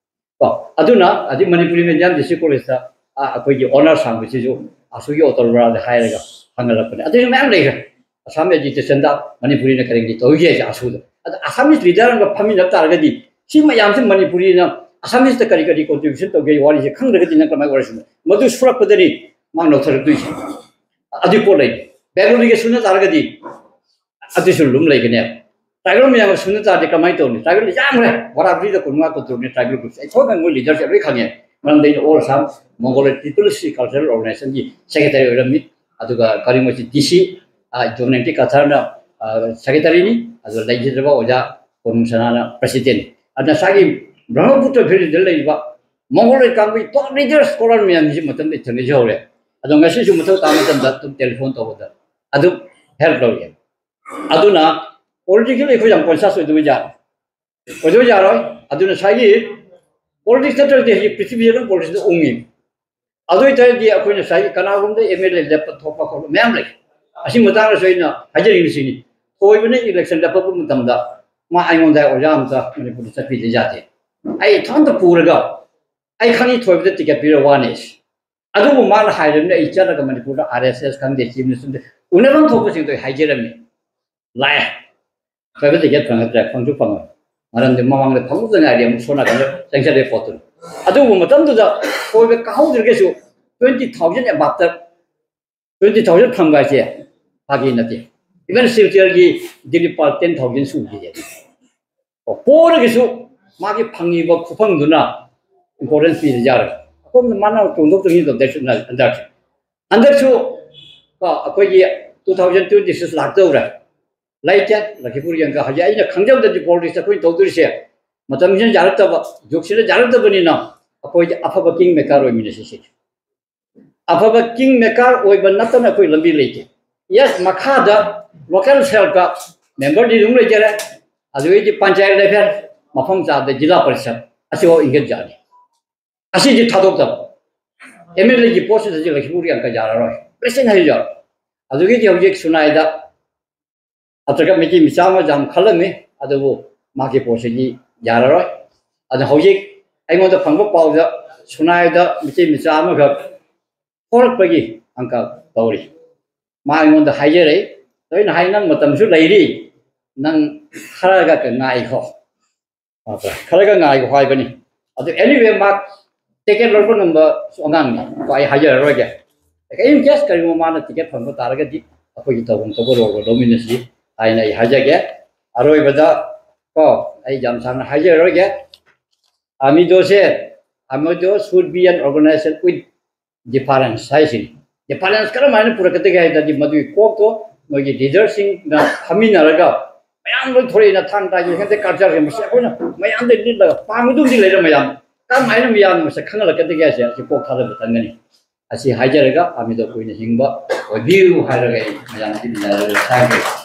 ꯀꯣ, ꯑꯗꯨꯅ ꯑꯗꯩ ꯃꯅꯤꯄꯨꯔꯤ ꯃꯤꯗꯤꯌꯝ ꯗꯤꯁꯇ꯭ꯔꯤꯛ ꯀꯣꯂꯦꯖꯇ, ꯑ, ꯑꯩꯈꯣꯏꯒꯤ ꯑꯣꯅꯔꯁ ꯍꯥꯡꯕꯁꯤꯁꯨ ꯑꯁꯨꯒꯤ ꯑꯣꯇꯣ ꯕꯣꯔꯥꯗ ꯍꯥꯏꯔꯒ ꯍꯥꯡꯍꯜꯂꯛꯄꯅꯦ꯫ ꯑꯗꯨꯁꯨ ꯃꯌꯥꯝ ꯂꯩꯈ꯭ꯔꯦ꯫ ꯑꯁꯥꯝ ꯑꯦꯖꯤꯇꯦꯁꯟꯗ ꯃꯅꯤꯄꯨꯔꯤꯅ ꯀꯔꯤꯒꯤ ꯇꯧꯔꯤꯒꯦ ꯍꯥꯏꯁꯦ ꯑꯁꯨꯗ꯫ ꯑꯗ ꯑꯁꯥꯃꯤꯁ ꯂꯤꯗꯔ ꯑꯃꯒ ꯐꯝꯃꯤꯟꯅꯕ ꯇꯥꯔꯒꯗꯤ ꯁꯤ ꯃꯌꯥꯝꯁꯤ ꯃꯅꯤꯄꯨꯔꯤꯅ ꯑꯁꯥꯃꯤꯁꯇ ꯀꯔꯤ ꯀꯔꯤ ꯀꯣꯟꯇ꯭ꯔꯤꯕ꯭ꯌꯨꯁꯟ ꯇꯧꯒꯦ ꯋꯥꯔꯤꯁꯦ ꯈꯪꯗ꯭ꯔꯒꯗꯤ ꯅꯪ ꯀꯃꯥꯏꯅ ꯋꯥꯔꯤ ꯁꯥꯟꯅ-, ꯃꯗꯨ ꯁꯨꯔꯛꯄꯗꯅꯤ ꯃꯥ ꯅꯧꯊꯔꯛꯇꯣꯏꯁꯦ꯫ ꯑꯗꯨ ꯄꯣꯠ ꯂꯩ꯫ ꯕꯦꯡꯒꯣꯂꯤꯒ ꯁꯨꯅ ꯇꯥꯔꯒꯗꯤ ꯑꯗꯨꯁꯨ ꯑꯗꯨꯝ ꯂꯩꯒꯅꯦꯕ꯫ ꯇ꯭ꯔꯥꯏꯕꯦꯜ ꯃꯌꯥꯝꯒ ꯁꯨꯅ ꯇꯥꯔꯗꯤ ꯀꯃꯥꯏꯅ ꯇꯧꯅꯤ? ꯇ꯭ꯔꯥꯏꯕꯦꯜ ꯌꯥꯝꯈ꯭ꯔꯦ, ꯕꯣꯔꯥꯕꯔꯤꯗ ꯀꯨꯟꯃꯉꯥ ꯀꯨꯟꯇꯔꯨꯛꯅꯤ ꯇ꯭ꯔꯥꯏꯕꯦꯜ ꯒ꯭ꯔꯨꯞꯁꯦ꯫ ꯑꯩ ꯊꯣꯛꯅ ꯃꯣꯏ ꯂꯤꯗꯔꯁꯦ ꯂꯣꯏ ꯈꯪꯉꯦ, ꯃꯔꯝꯗꯤ ꯑꯩꯅ ꯑꯣꯜ ꯑꯁꯥꯝ ꯃꯣꯡꯒꯣꯂꯣꯏꯗ ꯄꯤꯄꯜꯁꯀꯤ ꯀꯜꯆꯔꯦꯜ ꯑꯣꯔꯒꯅꯥꯏꯖꯦꯁꯟꯒꯤ ꯁꯦꯀ꯭ꯔꯦꯇꯔꯤ ꯑꯣꯏꯔꯝꯃꯤ꯫ ꯑꯗꯨꯒ ꯀꯔꯤꯡ ꯃꯣꯏꯁꯤ ꯗꯤ ꯁꯤ, ꯖꯣꯟ ꯑꯦꯝ ꯇꯤ ꯀꯊꯥꯔꯅ ꯁꯦꯀ꯭ꯔꯦꯇꯔꯤꯅꯤ, ꯑꯗꯨꯒ ꯂꯩꯈꯤꯗ꯭ꯔꯕ ꯑꯣꯖꯥ ꯀꯣꯅꯨꯡ ꯁꯅꯥꯅ ꯄ꯭ꯔꯁꯤꯗꯦꯟ꯫ ꯑꯗꯨꯅ ꯉꯁꯥꯏꯒꯤ ꯕ꯭ꯔꯍꯃꯄꯨꯇ꯭ꯔ ꯚꯦꯂꯤꯗ ꯂꯩꯔꯤꯕ ꯃꯣꯡꯒꯣꯂꯣꯏꯗ ꯀꯥꯡꯕꯨꯒꯤ ꯇꯣꯞ ꯂꯤꯗꯔꯁ ꯁ꯭ꯀꯣꯂꯔ ꯃꯌꯥꯝꯁꯤ ꯃꯇꯝꯗ ꯊꯦꯡꯅꯖꯍꯧꯔꯦ꯫ ꯑꯗꯣ ꯉꯁꯤꯁꯨ ꯃꯊꯧ ꯇꯥꯕ ꯃꯇꯝꯗ ꯑꯗꯨꯝ ꯇꯦꯂꯤꯐꯣꯟ ꯇꯧꯕꯗ ꯑꯗꯨꯝ ꯍꯦꯜꯞ ꯂꯧꯏ꯫ ꯑꯗꯨꯅ ꯄꯣꯂꯤꯇꯤꯀꯦꯜ ꯑꯩꯈꯣꯏ ꯌꯥꯝ ꯀꯣꯟꯁꯤꯌꯁ ꯑꯣꯏꯗꯕ ꯌꯥꯔꯣꯏ, ꯑꯣꯏꯗꯕ ꯌꯥꯔꯣꯏ꯫ ꯑꯗꯨꯅ ꯉꯁꯥꯏꯒꯤ ꯄꯣꯂꯤꯇꯤꯛꯁ ꯅꯠꯇ꯭ꯔꯗꯤ ꯍꯧꯖꯤꯛ ꯄ꯭ꯔꯤꯊꯤꯕꯤꯁꯦ ꯑꯗꯨꯝ ꯄꯣꯂꯤꯇꯤꯛꯁꯇ ꯎꯡꯉꯤ꯫ ꯑꯗꯨ ꯑꯣꯏꯇꯥꯔꯗꯤ ꯑꯩꯈꯣꯏꯅ ꯉꯁꯥꯏꯒꯤ ꯀꯅꯥꯒꯨꯝꯕꯗ ꯑꯦꯝ ꯑꯦꯜ ꯑꯦ ꯂꯦꯞꯄ ꯊꯣꯛꯄ ꯈꯣꯠꯄ ꯃꯌꯥꯝ ꯂꯩ꯫ ꯑꯁꯤ ꯃꯇꯥꯡꯗꯁꯨ ꯑꯩꯅ ꯍꯥꯏꯖꯅꯤꯡꯕꯁꯤꯅꯤ, ꯊꯣꯏꯕꯅ ꯏꯂꯦꯛꯁꯟ ꯂꯦꯞꯄꯛꯄ ꯃꯇꯝꯗ ꯃꯥ ꯑꯩꯉꯣꯟꯗ ꯑꯣꯖꯥ ꯑꯝꯇ ꯃꯅꯤꯄꯨꯔꯗ ꯆꯠꯄꯤꯗ ꯌꯥꯗꯦ, ꯑꯩ ꯏꯊꯟꯇ ꯄꯨꯔꯒ ꯑꯩ ꯈꯪꯉꯤ ꯊꯣꯏꯕꯗ ꯇꯤꯀꯦꯠ ꯄꯤꯔ ꯋꯥꯅꯤ꯫ ꯑꯗꯨꯕꯨ ꯃꯥꯅ ꯍꯥꯏꯔꯕꯅꯤꯅ ꯑꯩ ꯆꯠꯂꯒ ꯃꯅꯤꯄꯨꯔꯗ ꯑꯥꯔ ꯑꯦꯁ ꯑꯦꯁ ꯈꯪꯗꯦ, ꯆꯤꯐ ꯃꯤꯅꯤꯁꯇꯔ ꯎꯅꯐꯝ ꯊꯣꯛꯄꯁꯤꯡꯗꯣ ꯑꯩ ꯍꯥꯏꯖꯔꯝꯃꯤ꯫ ꯂꯥꯛꯑꯦ꯫ ꯄ꯭ꯔꯥꯏꯚꯦꯠ ꯇꯤꯀꯦꯠ ꯐꯪꯉꯛꯇ꯭ꯔꯦ, ꯐꯪꯁꯨ ꯐꯪꯉꯣꯏ꯫ ꯃꯔꯝꯗꯤ ꯃꯃꯥꯡꯗ ꯐꯪꯕꯗ ꯉꯥꯏꯔꯤ, ꯑꯃꯨꯛ ꯁꯣꯝ ꯅꯥꯀꯟꯗ ꯆꯪꯁꯤꯜꯂꯦ ꯄꯣꯠꯇꯨꯅꯤ꯫ ꯑꯗꯨꯕꯨ ꯃꯇꯝꯗꯨꯗ ꯊꯣꯏꯕ ꯀꯥꯍꯧꯗ꯭ꯔꯒꯁꯨ twenty thousand above, twenty thousand ꯐꯪꯕ ꯍꯥꯏꯁꯦ ꯐꯥꯒꯤ ꯅꯠꯇꯦ꯫ ꯏꯚꯟ ꯁꯤꯜꯆꯔꯒꯤ ꯗꯤꯂꯤꯞ ꯄꯥꯜ ten thousand ꯁꯨꯈꯤꯌꯦ꯫ ꯄꯣꯔꯒꯁꯨ ꯃꯥꯒꯤ ꯐꯪꯉꯤꯕ ꯈꯨꯐꯪꯗꯨꯅ ꯏꯝꯄꯣꯔꯇꯦꯟꯁ ꯄꯤꯔ ꯌꯥꯔꯣꯏ꯫ ꯑꯩꯈꯣꯏꯅ ꯃꯥꯅ ꯇꯣꯡꯊꯣꯛ ꯇꯣꯡꯁꯤꯟ ꯇꯧꯗꯣꯏꯁꯨ ꯍꯟꯗꯛꯁꯨ, ꯍꯟꯗꯛꯁꯨ ꯀꯣ, ꯑꯩꯈꯣꯏꯒꯤ two thousand twenty six ꯂꯥꯛꯇꯧꯔꯦ꯫ ꯂꯩꯇꯦ꯫ ꯂꯛꯈꯤꯄꯨꯔꯒꯤ ꯑꯪꯀ ꯍꯧꯖꯤꯛ ꯑꯩꯅ ꯈꯪꯖꯕꯗꯗꯤ ꯄꯣꯂꯤꯇꯤꯛꯁꯇ ꯑꯩꯈꯣꯏꯅ ꯇꯧꯗꯣꯏꯁꯦ, ꯃꯇꯝꯁꯤꯅ ꯌꯥꯔꯛꯇꯕ, ꯖꯨꯒꯁꯤꯅ ꯌꯥꯔꯛꯇꯕꯅꯤꯅ ꯑꯩꯈꯣꯏꯗꯤ ꯑꯐꯕ ꯀꯤꯡ ꯃꯦꯀꯔ ꯑꯣꯏꯃꯤꯟꯅꯁꯤ ꯁꯤ꯫ ꯑꯐꯕ ꯀꯤꯡ ꯃꯦꯀꯔ ꯑꯣꯏꯕ ꯅꯠꯇꯅ ꯑꯩꯈꯣꯏ ꯂꯝꯕꯤ ꯂꯩꯇꯦ꯫ ꯌꯦꯁ, ꯃꯈꯥꯗ ꯂꯣꯀꯦꯜ ꯁꯦꯜꯒ ꯃꯦꯝꯕꯔꯗꯤ ꯑꯗꯨꯝ ꯂꯩꯖꯔꯦ, ꯑꯗꯨꯗꯩꯗꯤ ꯄꯟꯆꯥꯌꯠ ꯂꯦꯚꯦꯜ, ꯃꯐꯝ ꯆꯥꯕꯗ ꯖꯤꯂꯥ ꯄꯔꯤꯁꯠ ꯑꯁꯤꯐꯥꯎ ꯏꯟꯈꯠ ꯌꯥꯅꯤ꯫ ꯑꯁꯤꯁꯦ ꯊꯥꯗꯣꯛꯇꯕ ꯑꯦꯝ ꯑꯦꯜ ꯑꯦꯒꯤ ꯄꯣꯠꯁꯤꯗ ꯍꯧꯖꯤꯛ ꯂꯛꯈꯤꯄꯨꯔꯒꯤ ꯑꯪꯀ ꯌꯥꯔꯔꯣꯏ, ꯄ꯭ꯔꯦꯁꯤꯗꯦꯟ ꯍꯥꯏꯁꯨ ꯌꯥꯔꯣꯏ꯫ ꯑꯗꯨꯒꯤꯗꯤ ꯍꯧꯖꯤꯛ ꯁꯨꯅꯥꯏꯗ ꯅꯠꯇ꯭ꯔꯒ ꯃꯩꯇꯩ ꯃꯆꯥ ꯑꯃ ꯌꯥꯝ ꯈꯜꯂꯝꯃꯤ, ꯑꯗꯨꯕꯨ ꯃꯥꯒꯤ ꯄꯣꯠꯁꯤꯗꯤ ꯌꯥꯔꯔꯣꯏ꯫ ꯑꯗ ꯍꯧꯖꯤꯛ ꯑꯩꯉꯣꯟꯗ ꯐꯪꯕ ꯄꯥꯎꯗ ꯁꯨꯅꯥꯏꯗ ꯃꯩꯇꯩ ꯃꯆꯥ ꯑꯃꯈꯛ ꯊꯣꯛꯂꯛꯄꯒꯤ ꯑꯪꯀ ꯇꯧꯔꯤ꯫ ꯃꯥ ꯑꯩꯉꯣꯟꯗ ꯍꯥꯏꯖꯔꯛꯏ, ꯑꯗꯣ ꯑꯩꯅ ꯍꯥꯏ, "ꯅꯪ ꯃꯇꯝꯁꯨ ꯂꯩꯔꯤ, ꯅꯪ ꯈꯔꯒ ꯉꯥꯏꯈꯣ, ꯈꯔꯒ ꯉꯥꯏꯈꯣ" ꯍꯥꯏꯕꯅꯤ꯫ ꯑꯗꯨ anyway, ꯃꯥ ꯇꯤꯀꯦꯠ ꯂꯧꯕ ꯉꯝꯕꯁꯨ ꯑꯉꯥꯡꯅꯤ, ꯀꯣ, ꯑꯩ ꯍꯥꯏꯖꯔꯔꯣꯏꯒꯦ꯫ In case ꯀꯔꯤꯒꯨꯝꯕ ꯃꯥꯅ ꯇꯤꯀꯦꯠ ꯐꯪꯕ ꯇꯥꯔꯒꯗꯤ ꯑꯩꯈꯣꯏꯒꯤ ꯇꯧꯐꯝ ꯊꯣꯛꯄ ꯔꯣꯜꯗꯣ ꯂꯧꯃꯤꯟꯅꯁꯤ ꯍꯥꯏꯅ ꯑꯩ ꯍꯥꯏꯖꯒꯦ꯫ ꯑꯔꯣꯏꯕꯗ, ꯀꯣ, ꯑꯩ ꯌꯥꯝ ꯁꯥꯡꯅ ꯍꯥꯏꯖꯔꯔꯣꯏꯒꯦ꯫ ꯑꯃꯤꯗꯣꯁꯦ, ꯑꯃꯤꯗꯣ should be an organization with difference ꯍꯥꯏꯁꯤꯅꯤ꯫ Difference ꯀꯔꯝꯍꯥꯏꯅ ꯄꯨꯔꯛꯀꯗꯒꯦ ꯍꯥꯏ ꯇꯥꯔꯗꯤ, ꯃꯗꯨꯒꯤ ꯀꯣꯛꯇꯣ ꯃꯣꯏꯒꯤ ꯂꯤꯗꯔꯁꯤꯡꯅ ꯐꯝꯃꯤꯟꯅꯔꯒ, ꯃꯌꯥꯝ ꯂꯣꯏ ꯊꯣꯔꯛꯏꯅ ꯊꯥꯡ ꯇꯥꯒꯤ ꯈꯪꯗꯦ, ꯀꯜꯆꯔꯁꯦ ꯃꯁꯤ ꯑꯩꯈꯣꯏꯅ ꯃꯌꯥꯝꯗ ꯂꯤꯠꯂꯒ ꯄꯥꯡꯒꯗꯕꯗꯤ ꯂꯩꯔ ꯃꯌꯥꯝ ꯀꯔꯝꯍꯥꯏꯅ ꯃꯤꯌꯥꯝꯅ ꯃꯁꯛ ꯈꯪꯍꯜꯂꯛꯀꯗꯒꯦ ꯍꯥꯏꯁꯦ ꯑꯁꯤ ꯀꯣꯛ ꯊꯥꯗꯕ ꯆꯪꯒꯅꯤ꯫ ꯑꯁꯤ ꯍꯥꯏꯖꯔꯒ ꯑꯃꯤꯗꯣ ꯀꯨꯏꯅ ꯍꯤꯡꯕ ꯑꯣꯏꯕꯤꯌꯨ ꯍꯥꯏꯔꯒ ꯑꯩ ꯃꯌꯥꯝꯁꯤ ꯊꯦꯡꯀ꯭ꯌꯨ꯫